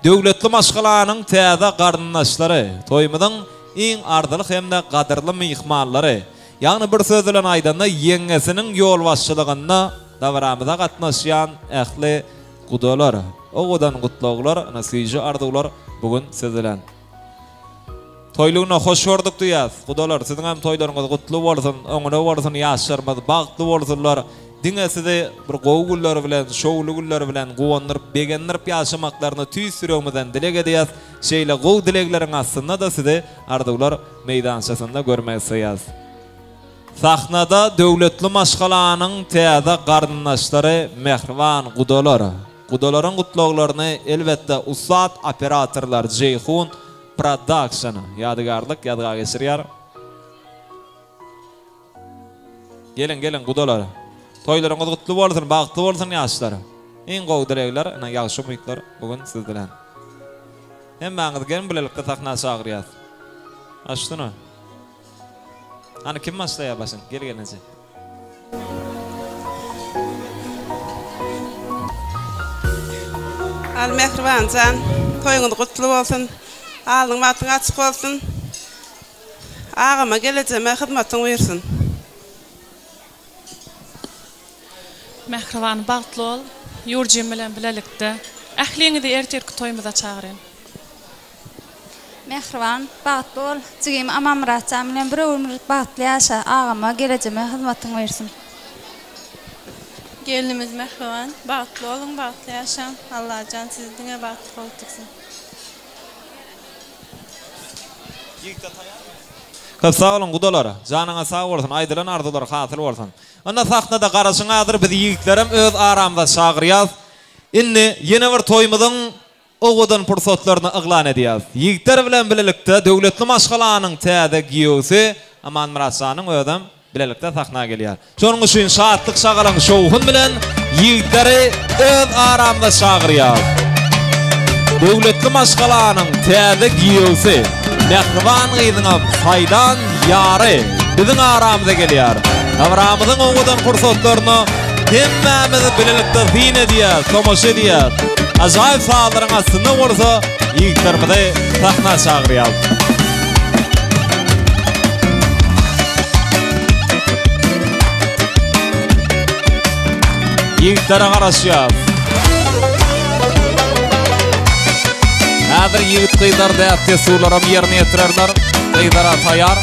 Döwletli maşgalanyň täze garyndaşlary, toýumyzyň iň arzyly hem-de gadyrly myhmanlary, ýagny bir söz bilen aýdanda ýeňňesiniň ýolbaşçylygynda dabaramyza gatnaşýan ähli gudalar, owadan gutlaglar, ine süýji arzuwlar bu gün siz bilen. Toýlugyna hoş gördük diýýäs. Gudalar siziňem toýlaryňyz gutly bolsun, oňuna bolsun ýaşlarymyz bagtly bolsunlar. Diňe sizi bir gowy günler bilen, şowly günler bilen guwandyryp, begendirip ýaşamaklaryny tüýs ýüregimizden dileg edýäs. Şeýle gowy dilegleriň astynda-da sizi arzuwlar meýdançasynda görmek isleýäs. Sahnada döwletli maşgalanyň täze garyndaşlary mähriban gudalar. Gudalaryň gutlaglaryny elbetde ussat operatorlar Jeýhun Production ýadygärlik ýazga geçirýär. Geliň geliň gudalar. Toýlaryňyz gutly bolsun, bagtly bolsun ýaşlar. Iň gowy dilegler, ine ýagşy umytlar bu gün siz bilen. Hemmäňizi geliň bilelikde sahna çagyrýas. Aşsuna. Hany kim başlaýar başyn? Gel gelneje. Al Mähriban jan, toýuňyz gutly bolsun. Alnyň bagtyň açyk bolsun. Agama gelejeme hyzmatyň buýursyn. Mähriban bagtly bol Ýurjym bilen bilelikde ähliňizi ertirki toýumyza çagyryn. Mähriban, bagtly bol, jigim Amanmyratjan bilen bir ömür bagtly ýaşa, agama, gelejeme hyzmatyň bersin. Gelnimiz Mähriban, bagtly boluň, bagtly ýaşaň. Allajan sizi diňe bagtly kowdursun. Köp sag boluň gudalar. Janyňyz sag bolsun, aýdylan arzuwlar hasyl bolsun. Ynha sahnada garaşyň adyr biz ýigitlerem öz aramyza çagyrýas. Indi ýene bir toýumyzyň owadan pursatlaryny yglan edýäs. Ýigitler bilen bilelikde döwletli maşgalanyň täze giýewsi Amanmyratjanyň özem bilelikde sahna gelýär. Şonuň üçin şatlyk-şagalaň şowhun bilen ýigitleri öz aramyza çagyrýas. Döwletli maşgalanyň täze giýewsi, mähriban gyzyňam saýlan ýary biziň aramyza gelýär. Dabramyzyň owadan pursatlaryna hemmämiz bilelikde syn edýäs, tomaşa edýäs. Ajaýyp sazlaryň astynda bolsa ýigitlerimizi sahna çagyrýas. Ýigitlere garaşýas. Häzir ýigit gyzlar däp-dessurlaram ýerine ýetirerler. Gyzlara taýar.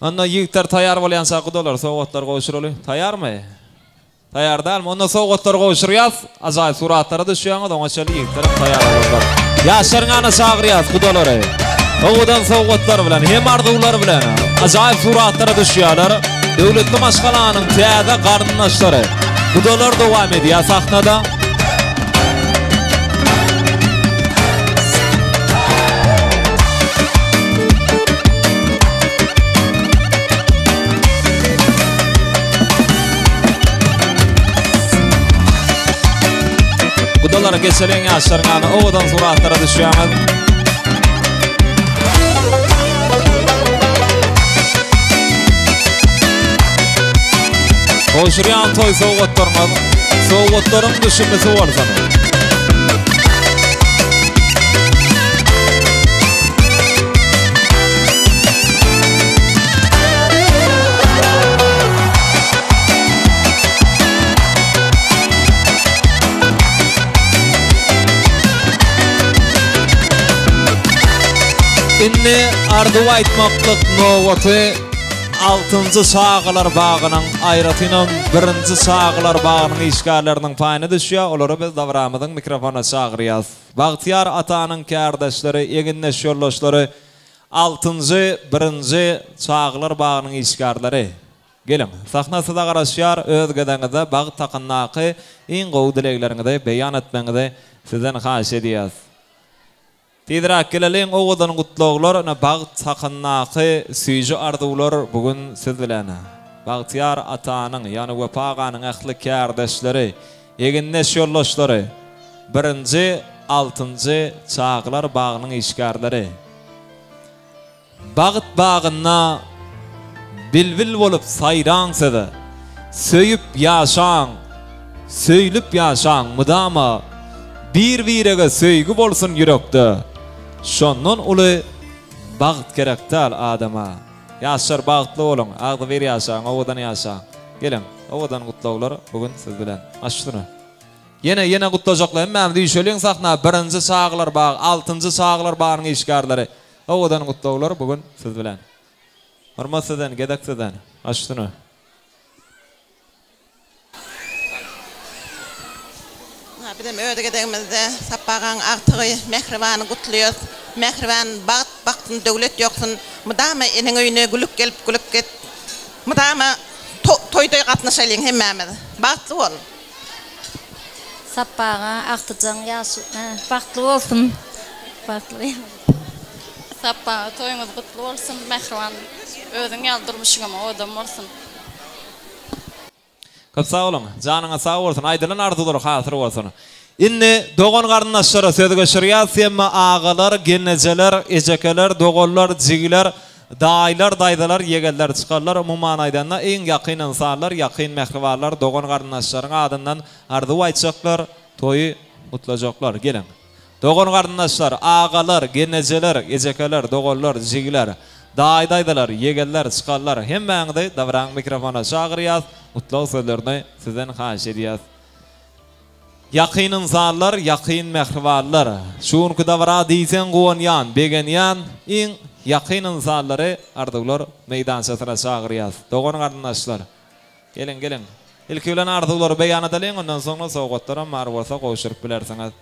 Onda ýigitler taýýar bolýança gudalar sowgatlary gowşuraly. Taýýarmy? Taýýar dälmi? Onda sowgatlary gowşurýas. Ajaýyp suratlara düşýäňiz, oňa çenli ýigitlerem taýýar bolarlar. Ýaşlaryň ýanyna çagyrýas gudalary. Owadan sowgatlar bilen, hem arzuwlar bilen ajaýyp suratlara düşýärler. Döwletli maşgalanyň täze garyndaşlary. Gudalar dowam edýär sahnada. Gudalara geçeliň ýaşlaryň ýanyna owadan suratlara düşýäňiz. Gowşurýan toý sowgatlaryňyz sowgatlaryň düşümlisi bolsun. Indi arzuw aýtmaklyk nobaty altynjy çagalar bagynyň, aýratynam birinji çagalar bagynyň işgärleriniň paýyna düşýär. Olary biz dabramyzyň mikrofonyna çagyrýas. Bagtyýar atanyň kärdeşleri, egindeş ýoldaşlary, altynjy, birinji çagalar bagynyň işgärleri, geliň, sahna size garaşýar, öz gezegiňizde bagt hakyndaky iň gowy dilegleriňizi beýan etmegiňizi sizden haýyş edýäs. Tizräk geleliň owadan gutlaglar ine bagt hakyndaky süýji arzuwlar bu gün siz bilen. Bagtyýar atanyň ýagny Wepa aganyň ähli kärdeşleri, egindeş ýoldaşlary, birinji, altynjy çagalar bagynyň işgärleri. Bagt bagynda bilbil bolup saýraň siz, Söýüp ýaşaň, söýlüp ýaşaň mydama, Bir-birege söýgi bolsun ýürekde, Şondan uly bagt gerek däl adama. Ýaşlar bagtly boluň, agzybir ýaşaň, owadan ýaşaň. Geliň, owadan gutlaglar bu gün siz bilen. Baş üstüne. Ýene, ýene gutlajaklar hemmämiz üýşeliň sahna, birinji çagalar bagy, altynjy çagalar bagynyň işgärleri. Owadan gutlaglar bu gün siz bilen. Hormat sizden, gezek sizden. Baş üstüne. Bizem öz gezegimizde Sapa agaň agtygy Mähribany gutlaýas. Mähriban bagt baksyn, döwlet ýoksun. Mydama eneň öýüne gülüp gelip, gülüp git. Mydama toýda gatnaşalyň hemmämiz. Bagtly bol. Sapa aga agtyjaň ýaşy bagtly bolsun. Bagtly. Sapa aga toýuňyz gutly bolsun mähriban özüň ýaly durmuşyňam owadan bolsun. Köp sag boluň. Janyňyz sag bolsun. Aýdylan arzuwlar hasyl bolsun. Indi dogan-garyndaşlara söz geçirýäs. Hemme agalar, gelnejeler, ejekeler, doganlar, jigiler, daýylar, daýzalar, ýegenler, çykanlar, umuman aýdanda iň ýakyn ynsanlar, ýakyn mähribanlar, dogan-garyndaşlaryň adyndan arzuw aýtjaklar, toýy gutlajaklar. Geliň. Dogan-garyndaşlar, agalar, gelnejeler, ejekeler, doganlar, jigiler, daýy-daýzalar, ýegenler, çykanlar, hemmäňizi dabraň mikrofona çagyrýas, gutlag sözlerini sizden haýyş edýäs. Ýakyn ynsanlar, ýakyn mähribanlar, şu günki dabara diýseň guwanýan, begenýän iň ýakyn ynsanlary arzuwlar meýdançasyna çagyrýas. Dogan-garyndaşlar, geliň, geliň. Ilki bilen arzuwlary beýan edeliň, ondan soňra sowgatlaram bar bolsa gowşuryp bilersiňiz.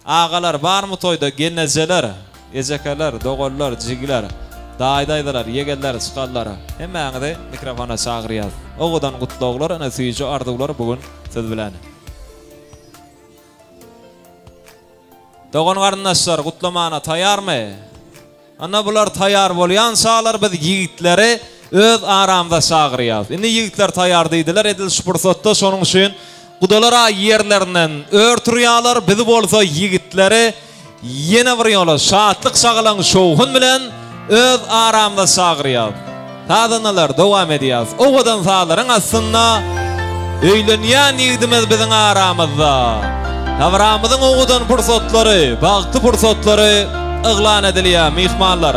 Agalar barmy toýda gelnejeler, ejekeler, doganlar, jigiler, daýy-daýzalar, ýegenler, çykanlar hemmäňizi mikrofona çagyrýas. Owadan gutlaglar ine süýji arzuwlar bu gün siz bilen. Dogan garyndaşlar gutlamana taýarmy? Ana bular taýar bolýançalar biz ýigitleri öz aramyza çagyrýas. Indi ýigitler taýar diýdiler edil şu pursatda şonuň üçin gudalar-a ýerlerinden ör turýarlar, biz bolsa ýigitleri ýene bir ýola şatlyk-şagalaň şowhun bilen öz aramyza çagyrýas. Sazandalar dowam edýäs. Owadan sazlaryň astynda öýlenýän ýigidimiz biziň aramyzda. Dabramyzyň owadan pursatlary, bagtly pursatlary yglan edilýär myhmanlar.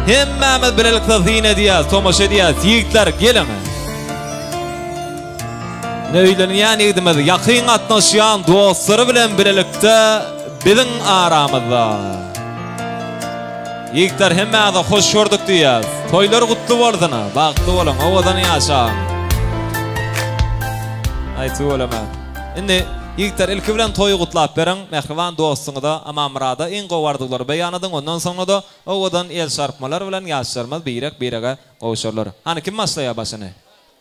Hemmämiz bilelikde syn edýäs, tomaşa edýäs. Ýigitler geliň. Ine öýlenýän ýigidimiz ýakyn gatnaşýan dostlary bilen bilelikde biziň aramyzda. Ýigitler hemmäňizi hoş gördük diýýäs. Toýlar gutly bolsun, bagtly boluň, owadan ýaşaň. Aý tüweleme. Indi ýigitler ilki bilen toýy gutlap beriň, mähriban dostuňyza Amanmyrada iň gowy arzuwlary beýan ediň, ondan soňra-da owadan el çarpmalar bilen ýaşlarymyz birek-birege gowşarlar. Hany kim başlaýar başyny?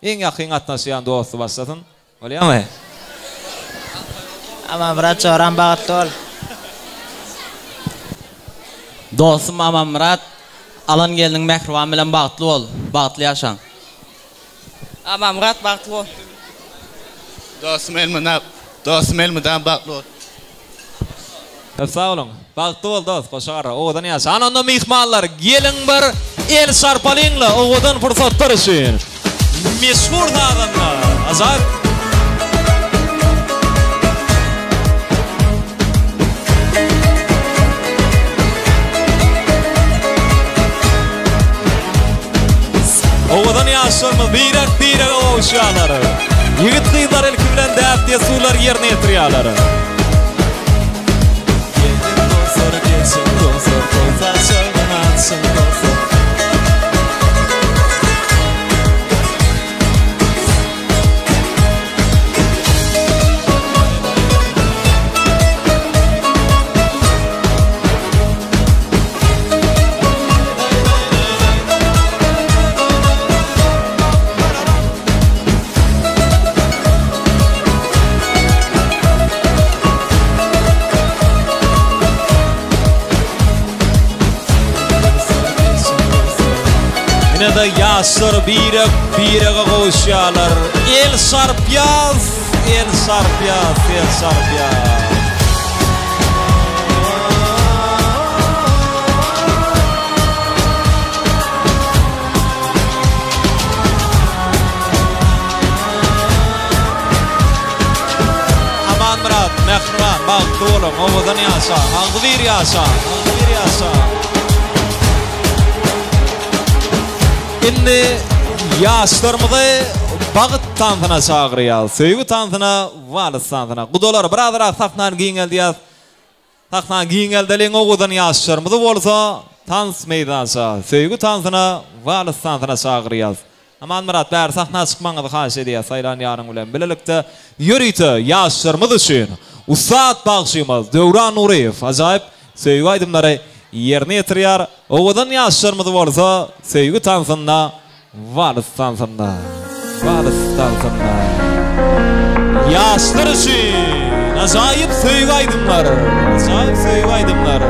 Iň ýakyn gatnaşýan dosty başlasyn. Bolýamy? Amanmyrat joram bagtly bol. Dostum Amanmyrat alan gelniň Mähriban bilen bagtly bol. Bagtly ýaşaň. Amanmyrat bagtly bol. Dostum elmydam dostum elmydam bagtly bol. Köp sag boluň. Bagtly bol dost, goşa gara, owadan ýaşa. Hany onda myhmanlar, geliň bir el çarpalyňla owadan pursatlar üçin. Meşhur sazanda, ajaýyp. Owadan ýaşlarymyz birek-birege gowuşýarlar. Ýigit-gyzlar ilki bilen däp-dessurlary ýerine ýetirýärler. Gelin dostlar, gelsin dostlar, toý saçagyn açsyn dostlar. Ine-de ýaşlar birek birege gowuşýarlar. El çarpýas, el çarpýas, el çarpýas. Amanmyrat, Mähriban, bagtly boluň, owadan ýaşaň, agzybir ýaşaň, agzybir ýaşaň. Indi ýaşlarymyzy bagt tansyna çagyrýas, söýgi tansyna, wals tansyna. Gudalar, birazrak sahnany giňeldýäs. Sahnany giňeldeliň owadan ýaşlarymyzy bolsa tans meýdança, söýgi tansyna, wals tansyna çagyrýas. Amanmyrat bäri sahna çykmagyňyzy haýyş edýäs saýlan ýaryň bilen bilelikde ýörite ýaşlarymyz üçin ussat bagşymyz Döwran Nuryýew ajaýyp söýgi aýdymlary ýerine ýetirýär. Owadan ýaşlarymyzy bolsa söýgi tansynda Wals tansynda, wals tansynda. Ýaşlar üçin ajaýyp söýgi aýdymlar, ajaýyp söýgi aýdymlar.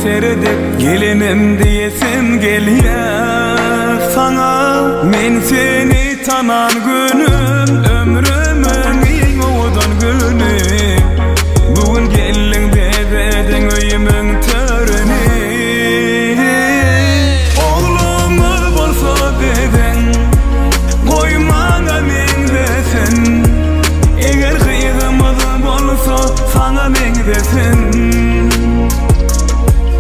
seredip Gelinim diýesim gelýär saňa Men seni tanan günüm Ömrümiň iň owadan güni Bu gün geldiň bezediň öýümiň törüni Oglumyz bolsa biziň Goý maňa meňzesin Eger gyzymyz bolsa saňa meňzesin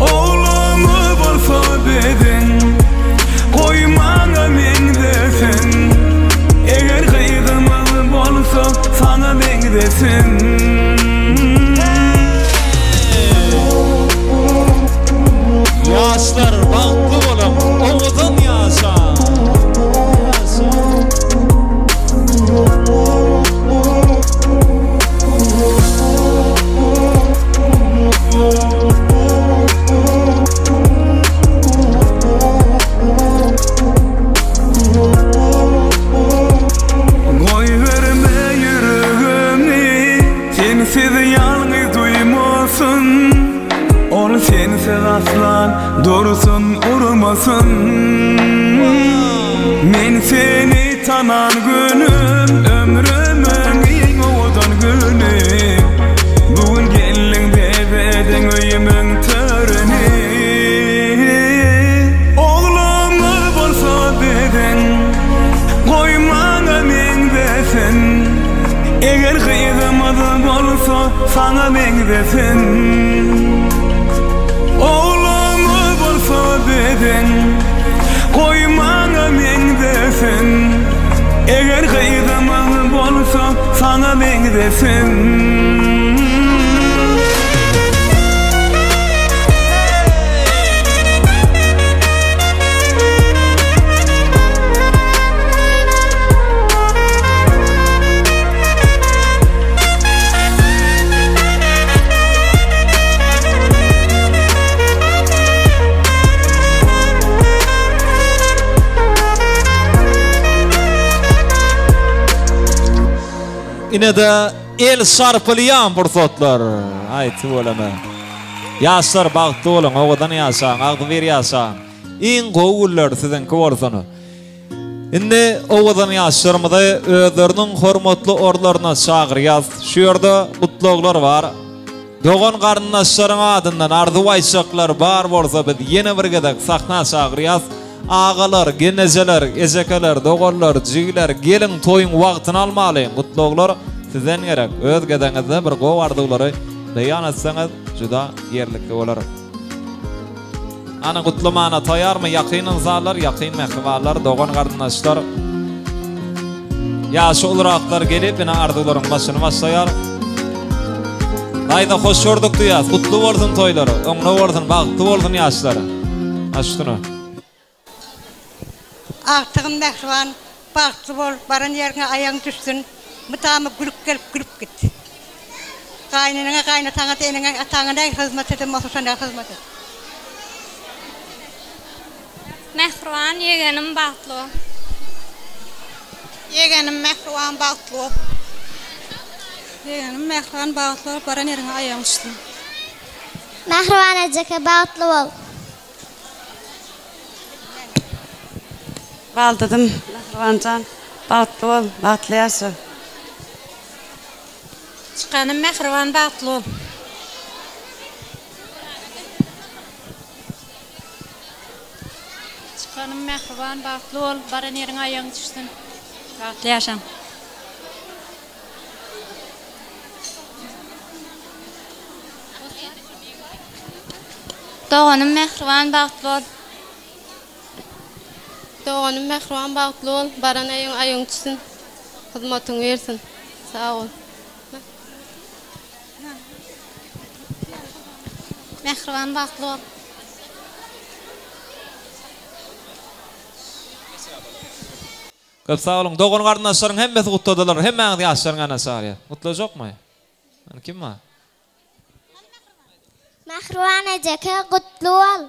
Oglumyz bolsa biziň Goý maňa meňzesin Eger gyzymyz bolsa saňa meňzesin. Ýaşlar bagtly boluň, owadan ýaşaň! Goýberme ýüregimi Sensiz ýalňyz duýmasyn Ol sensiz asla dursun urmasyn Men seni tanan günüm Ömrümiň iň owadan güni Bu gün geldiň bezediň öýümiň törüni Oglumyz bolsa biziň Goý maňa meňzesin Eger gyzymyz bolsa saňa meňzesin Oglumyz bolsa biziň Goý maňa meňzesin Eger gyzymyz bolsa saňa meňzesin. Ine-de el çarpylýan pursatlar. Aý tüweleme. Ýaşlar bagtly boluň, owadan ýaşaň, agzybir ýaşaň. Iň gowy günler siziňki bolsun. Indi owadan ýaşlarymyzy özleriniň hormatly orunlaryna çagyrýas. Şu ýerde gutlaglar bar. Dogan-garyndaşlaryň adyndan arzuw aýtjaklar bar bolsa biz ýene bir gezek sahna çagyrýas. Agalar, gelnejeler, ejekeler, doganlar, jigiler geliň toýuň wagtyny almalyň. Gutlaglar sizden gerek. Öz gezegiňizde bir gowy arzuwlary beýan etseňiz juda ýerlikli bolar. Ana gutlamana taýarmy ýakyn ynsanlar, ýakyn mähribanlar, dogan garyndaşlar. Ýaşy uluraklar gelip ine arzuwlaryň başyny başlaýar. Daýza hoş gördük diýýäs. Gutly bolsun toýlar. Öňde bolsun, bagtly bolsun ýaşlar. Aç şuny. Agtygym mähriban, bagtly bol, baran ýeriňe aýagyň düşsün, mydama gülüp gelip, gülüp git. Gaýyneneňe, gaýynataňa, eneňe, ataňa nähili hyzmat eden bolsa şonda hyzmat et. Mähriban ýegenim bagtly bol. Ýegenim Mähriban bagtly bol. Ýegenim Mähriban bagtly bol, baran ýeriňe aýagyň düşsün. Mähriban ejeke bagtly bol. Baldyzym Mähribanjan bagtly bol, bagtly ýaşa. Çykanym Mähriban bagtly bol. Çykanym Mähriban bagtly bol, baran ýeriňe aýagyň düşsün. Bagtly ýaşaň. Doganym Mähriban bagtly bol. Doganym Mähriban bagtly bol, baran öýüň aýagyň düşsün, hyzmatyň bersin. Sag bol. Mähriban bagtly bol. Köp sag boluň. Dogan garyndaşlaryň hemmesi gutladylar. Hemmäňiz ýaşlaryň ýanyna çagyrýas. Gutlajakmy? Hany kim bar? Mähriban ejeke gutly bol.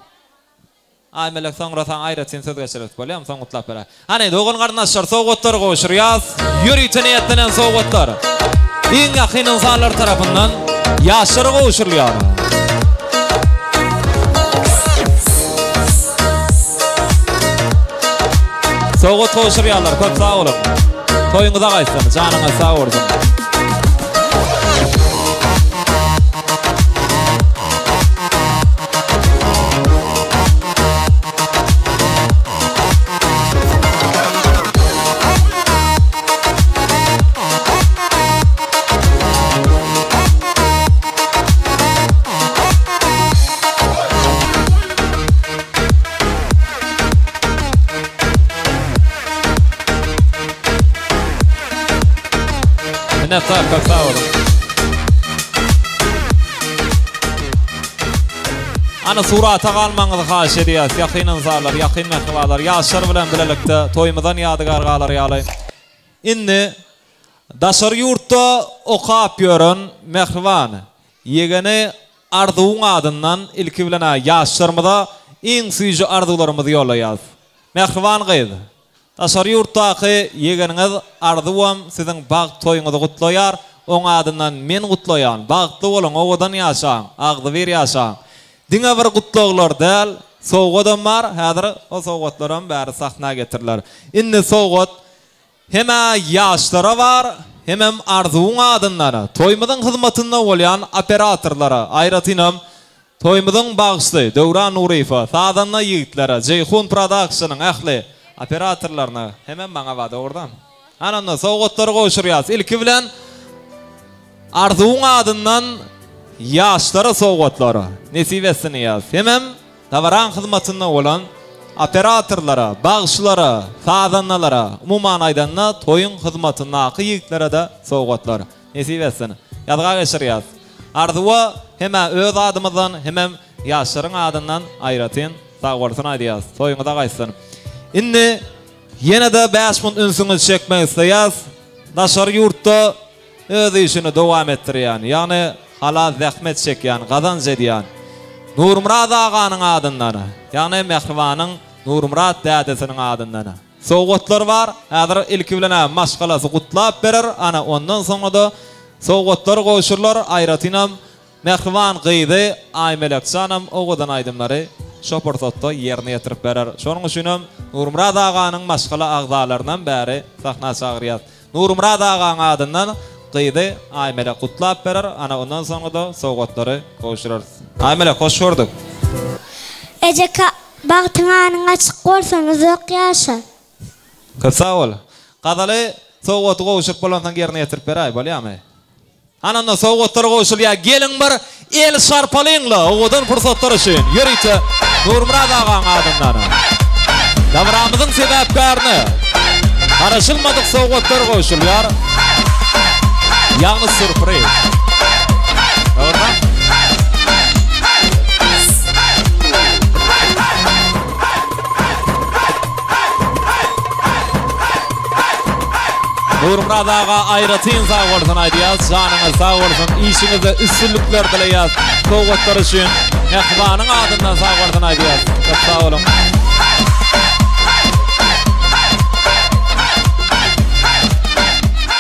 Aýmelek soňra saňa aýratyn söz geçireris bolýamy soň gutlap beräý. Hany dogan garyndaşlar sowgatlary gowşurýas. Ýörite niýetlenen sowgatlar. Iň ýakyn ynsanlar tarapyndan ýaşlara gowşurylýar. Sowgat gowşurýarlar, köp sag boluň. Toýuňyza gaýtsyn, janyňyz sag bolsun. Minnetdar, köp sag boluň. Ana surata galmagyňyzy haýyş edýäs, ýakyn ynsanlar, ýakyn mähribanlar, ýaşlar bilen bilelikde toýumyzdan ýadygär galar ýaly. Indi daşary ýurtda okap ýören mähriban ýegeni Arzuwyň adyndan ilki bilen-ä ýaşlarymyza iň süýji arzuwlarymyzy ýollaýas. Mähriban gyz, daşary ýurtdaky ýegeniňiz Arzuwam siziň bagt toýuňyzy gutlaýar, oň adyndan men gutlaýan, bagtly boluň, owadan ýaşaň, agzybir ýaşaň. Diňe bir gutlaglar däl, sowgadam bar, häzir o sowgatlaram bäri sahna getiriler. Indi sowgat Hem-ä ýaşlara bar, hemem Arzuwyň adyndan toýumyzyň hyzmatynda bolýan operatorlara, aýratynam toýumyzyň bagşysy Döwran Nuryýewe, sazanda ýigitlere, Jeýhun Production-yň ähli operatorlaryna hemem maňa bar, dogrudan. Hany onda sowgatlary gowşurýas. Ilki bilen Arzuwyň adyndan ýaşlara sowgatlar. Nesip etsin diýýäs. Hemem Dabaraň hyzmatynda bolan operatorlara, bagşylara, sazandalara, umuman aýdanda toýuň hyzmatyndaky ýigitlere-de sowgatlar. Nesip etsin. Ýazga geçirýäs. Arzuwa hem-ä öz adymyzdan, hemem ýaşlaryň adyndan aýratyn sagbolsun aýdýas. Toýuňyza gaýtsyn. Indi ýene-de bäş munt ünsüňizi çekmek isleýäs. Daşary ýurtda Öz işini dowam etdirýän, ýagny halal zähmet çekýän, gazanç edýän Nurmyrat aganyň adyndan, ýagny Mähribanyň Nurmyrat dädesiniň adyndan sowgatlar bar. Häzir ilki bilen-ä maşgalasy gutlap berer, ana ondan soňra-da sowgatlar gowşurylar, aýratynam Mähriban gyzy Aýmelekjanam owadan aýdymlary şo pursatda ýerine ýetirip berer. Şonuň üçinem Nurmyrat aganyň maşgala agzalarynam bäri sahna çagyrýas. Nurmyrat agaň adyndan gyzy Aýmelek gutlap berer, ana ondan soňra-da sowgatlary gowşurarys. Aýmelek, hoş gördük. Ejeke bagtyň anyň açyk bolsun uzak ýaşa. Köp sag bol. Gazaly sowgaty gowşuryp bolansoň ýerine ýetirip beräý, bolýamy? Hany onda sowgatlar gowşurylýar. Geliň bir el şarpalyňla owadan pursatlar üçin. Ýörite Nurmyrat agaň adyndan. Dabramyzyň sebäpkärine garaşylmadyk sowgatlar gowşurylýar. Ýagny sýurpriz. Dogrumy? Nurmyrat aga aýratyn sag bolsun aýdýas, janyňyz sag bolsun, işiňizde üstünlikler dileýäs, sowgatlar üçin Mähribanyň adyndan sag bolsun aýdýas. Köp sag boluň.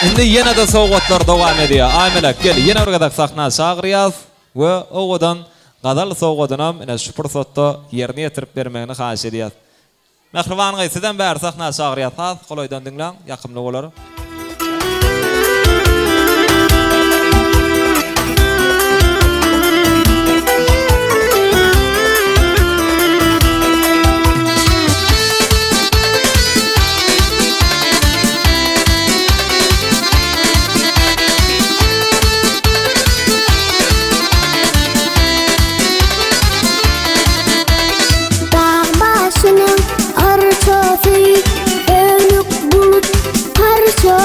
Indi ýene-de sowgatlar dowam edýär. Aýmelek gel, ýene bir gezek sahna çagyrýas we owadan gazal sowgadynam ine şu pursatda ýerine ýetirip bermegini haýyş edýäs. Mähriban gyz, sizem bäri sahna çagyrýas, has golaýdan diňläň, ýakymly bolar. Dag başynyň arçasy, Önük bulut parçasy.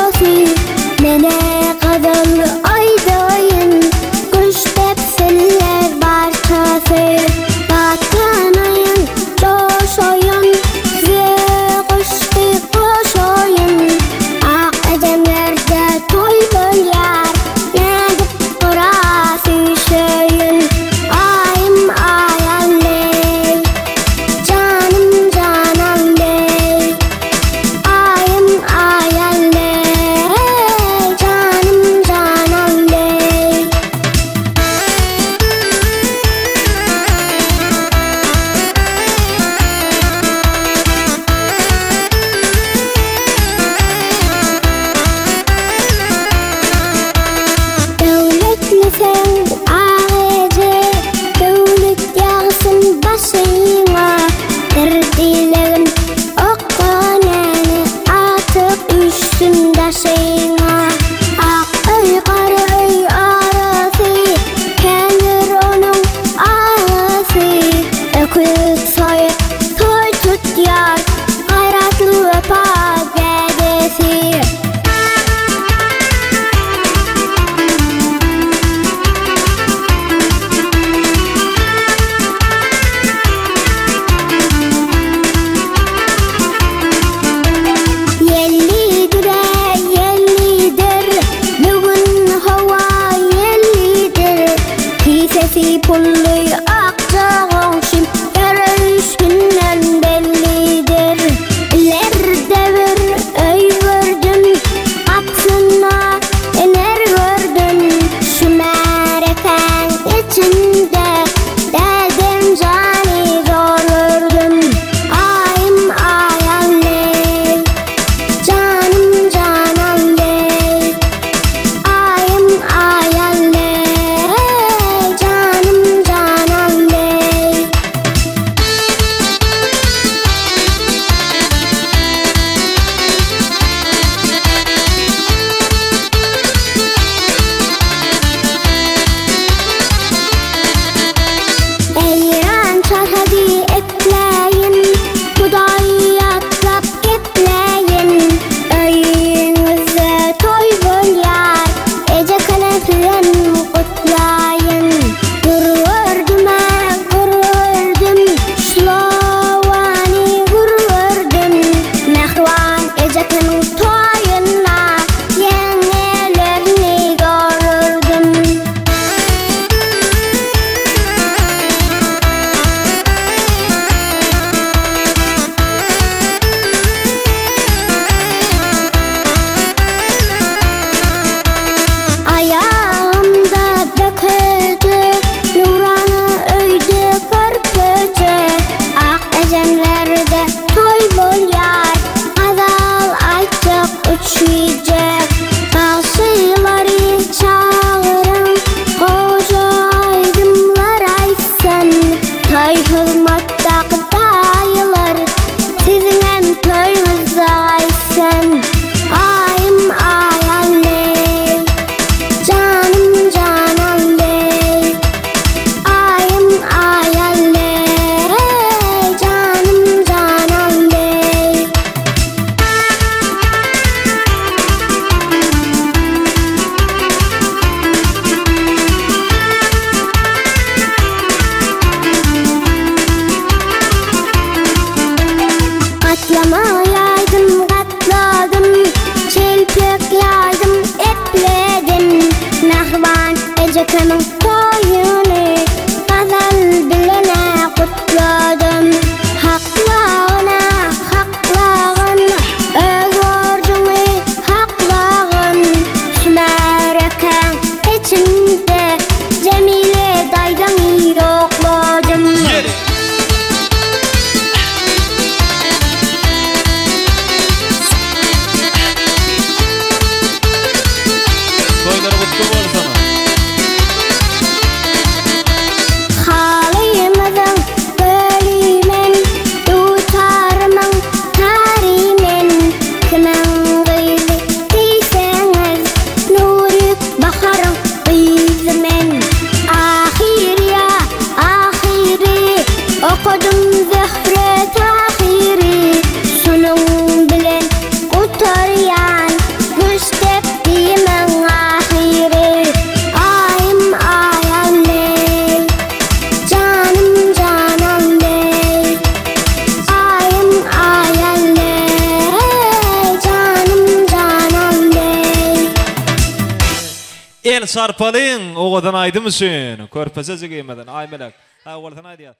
El çarpalyň owadan aýdym üçin körpeje jigimizin Aýmelek. Sag bolsun aýdýas.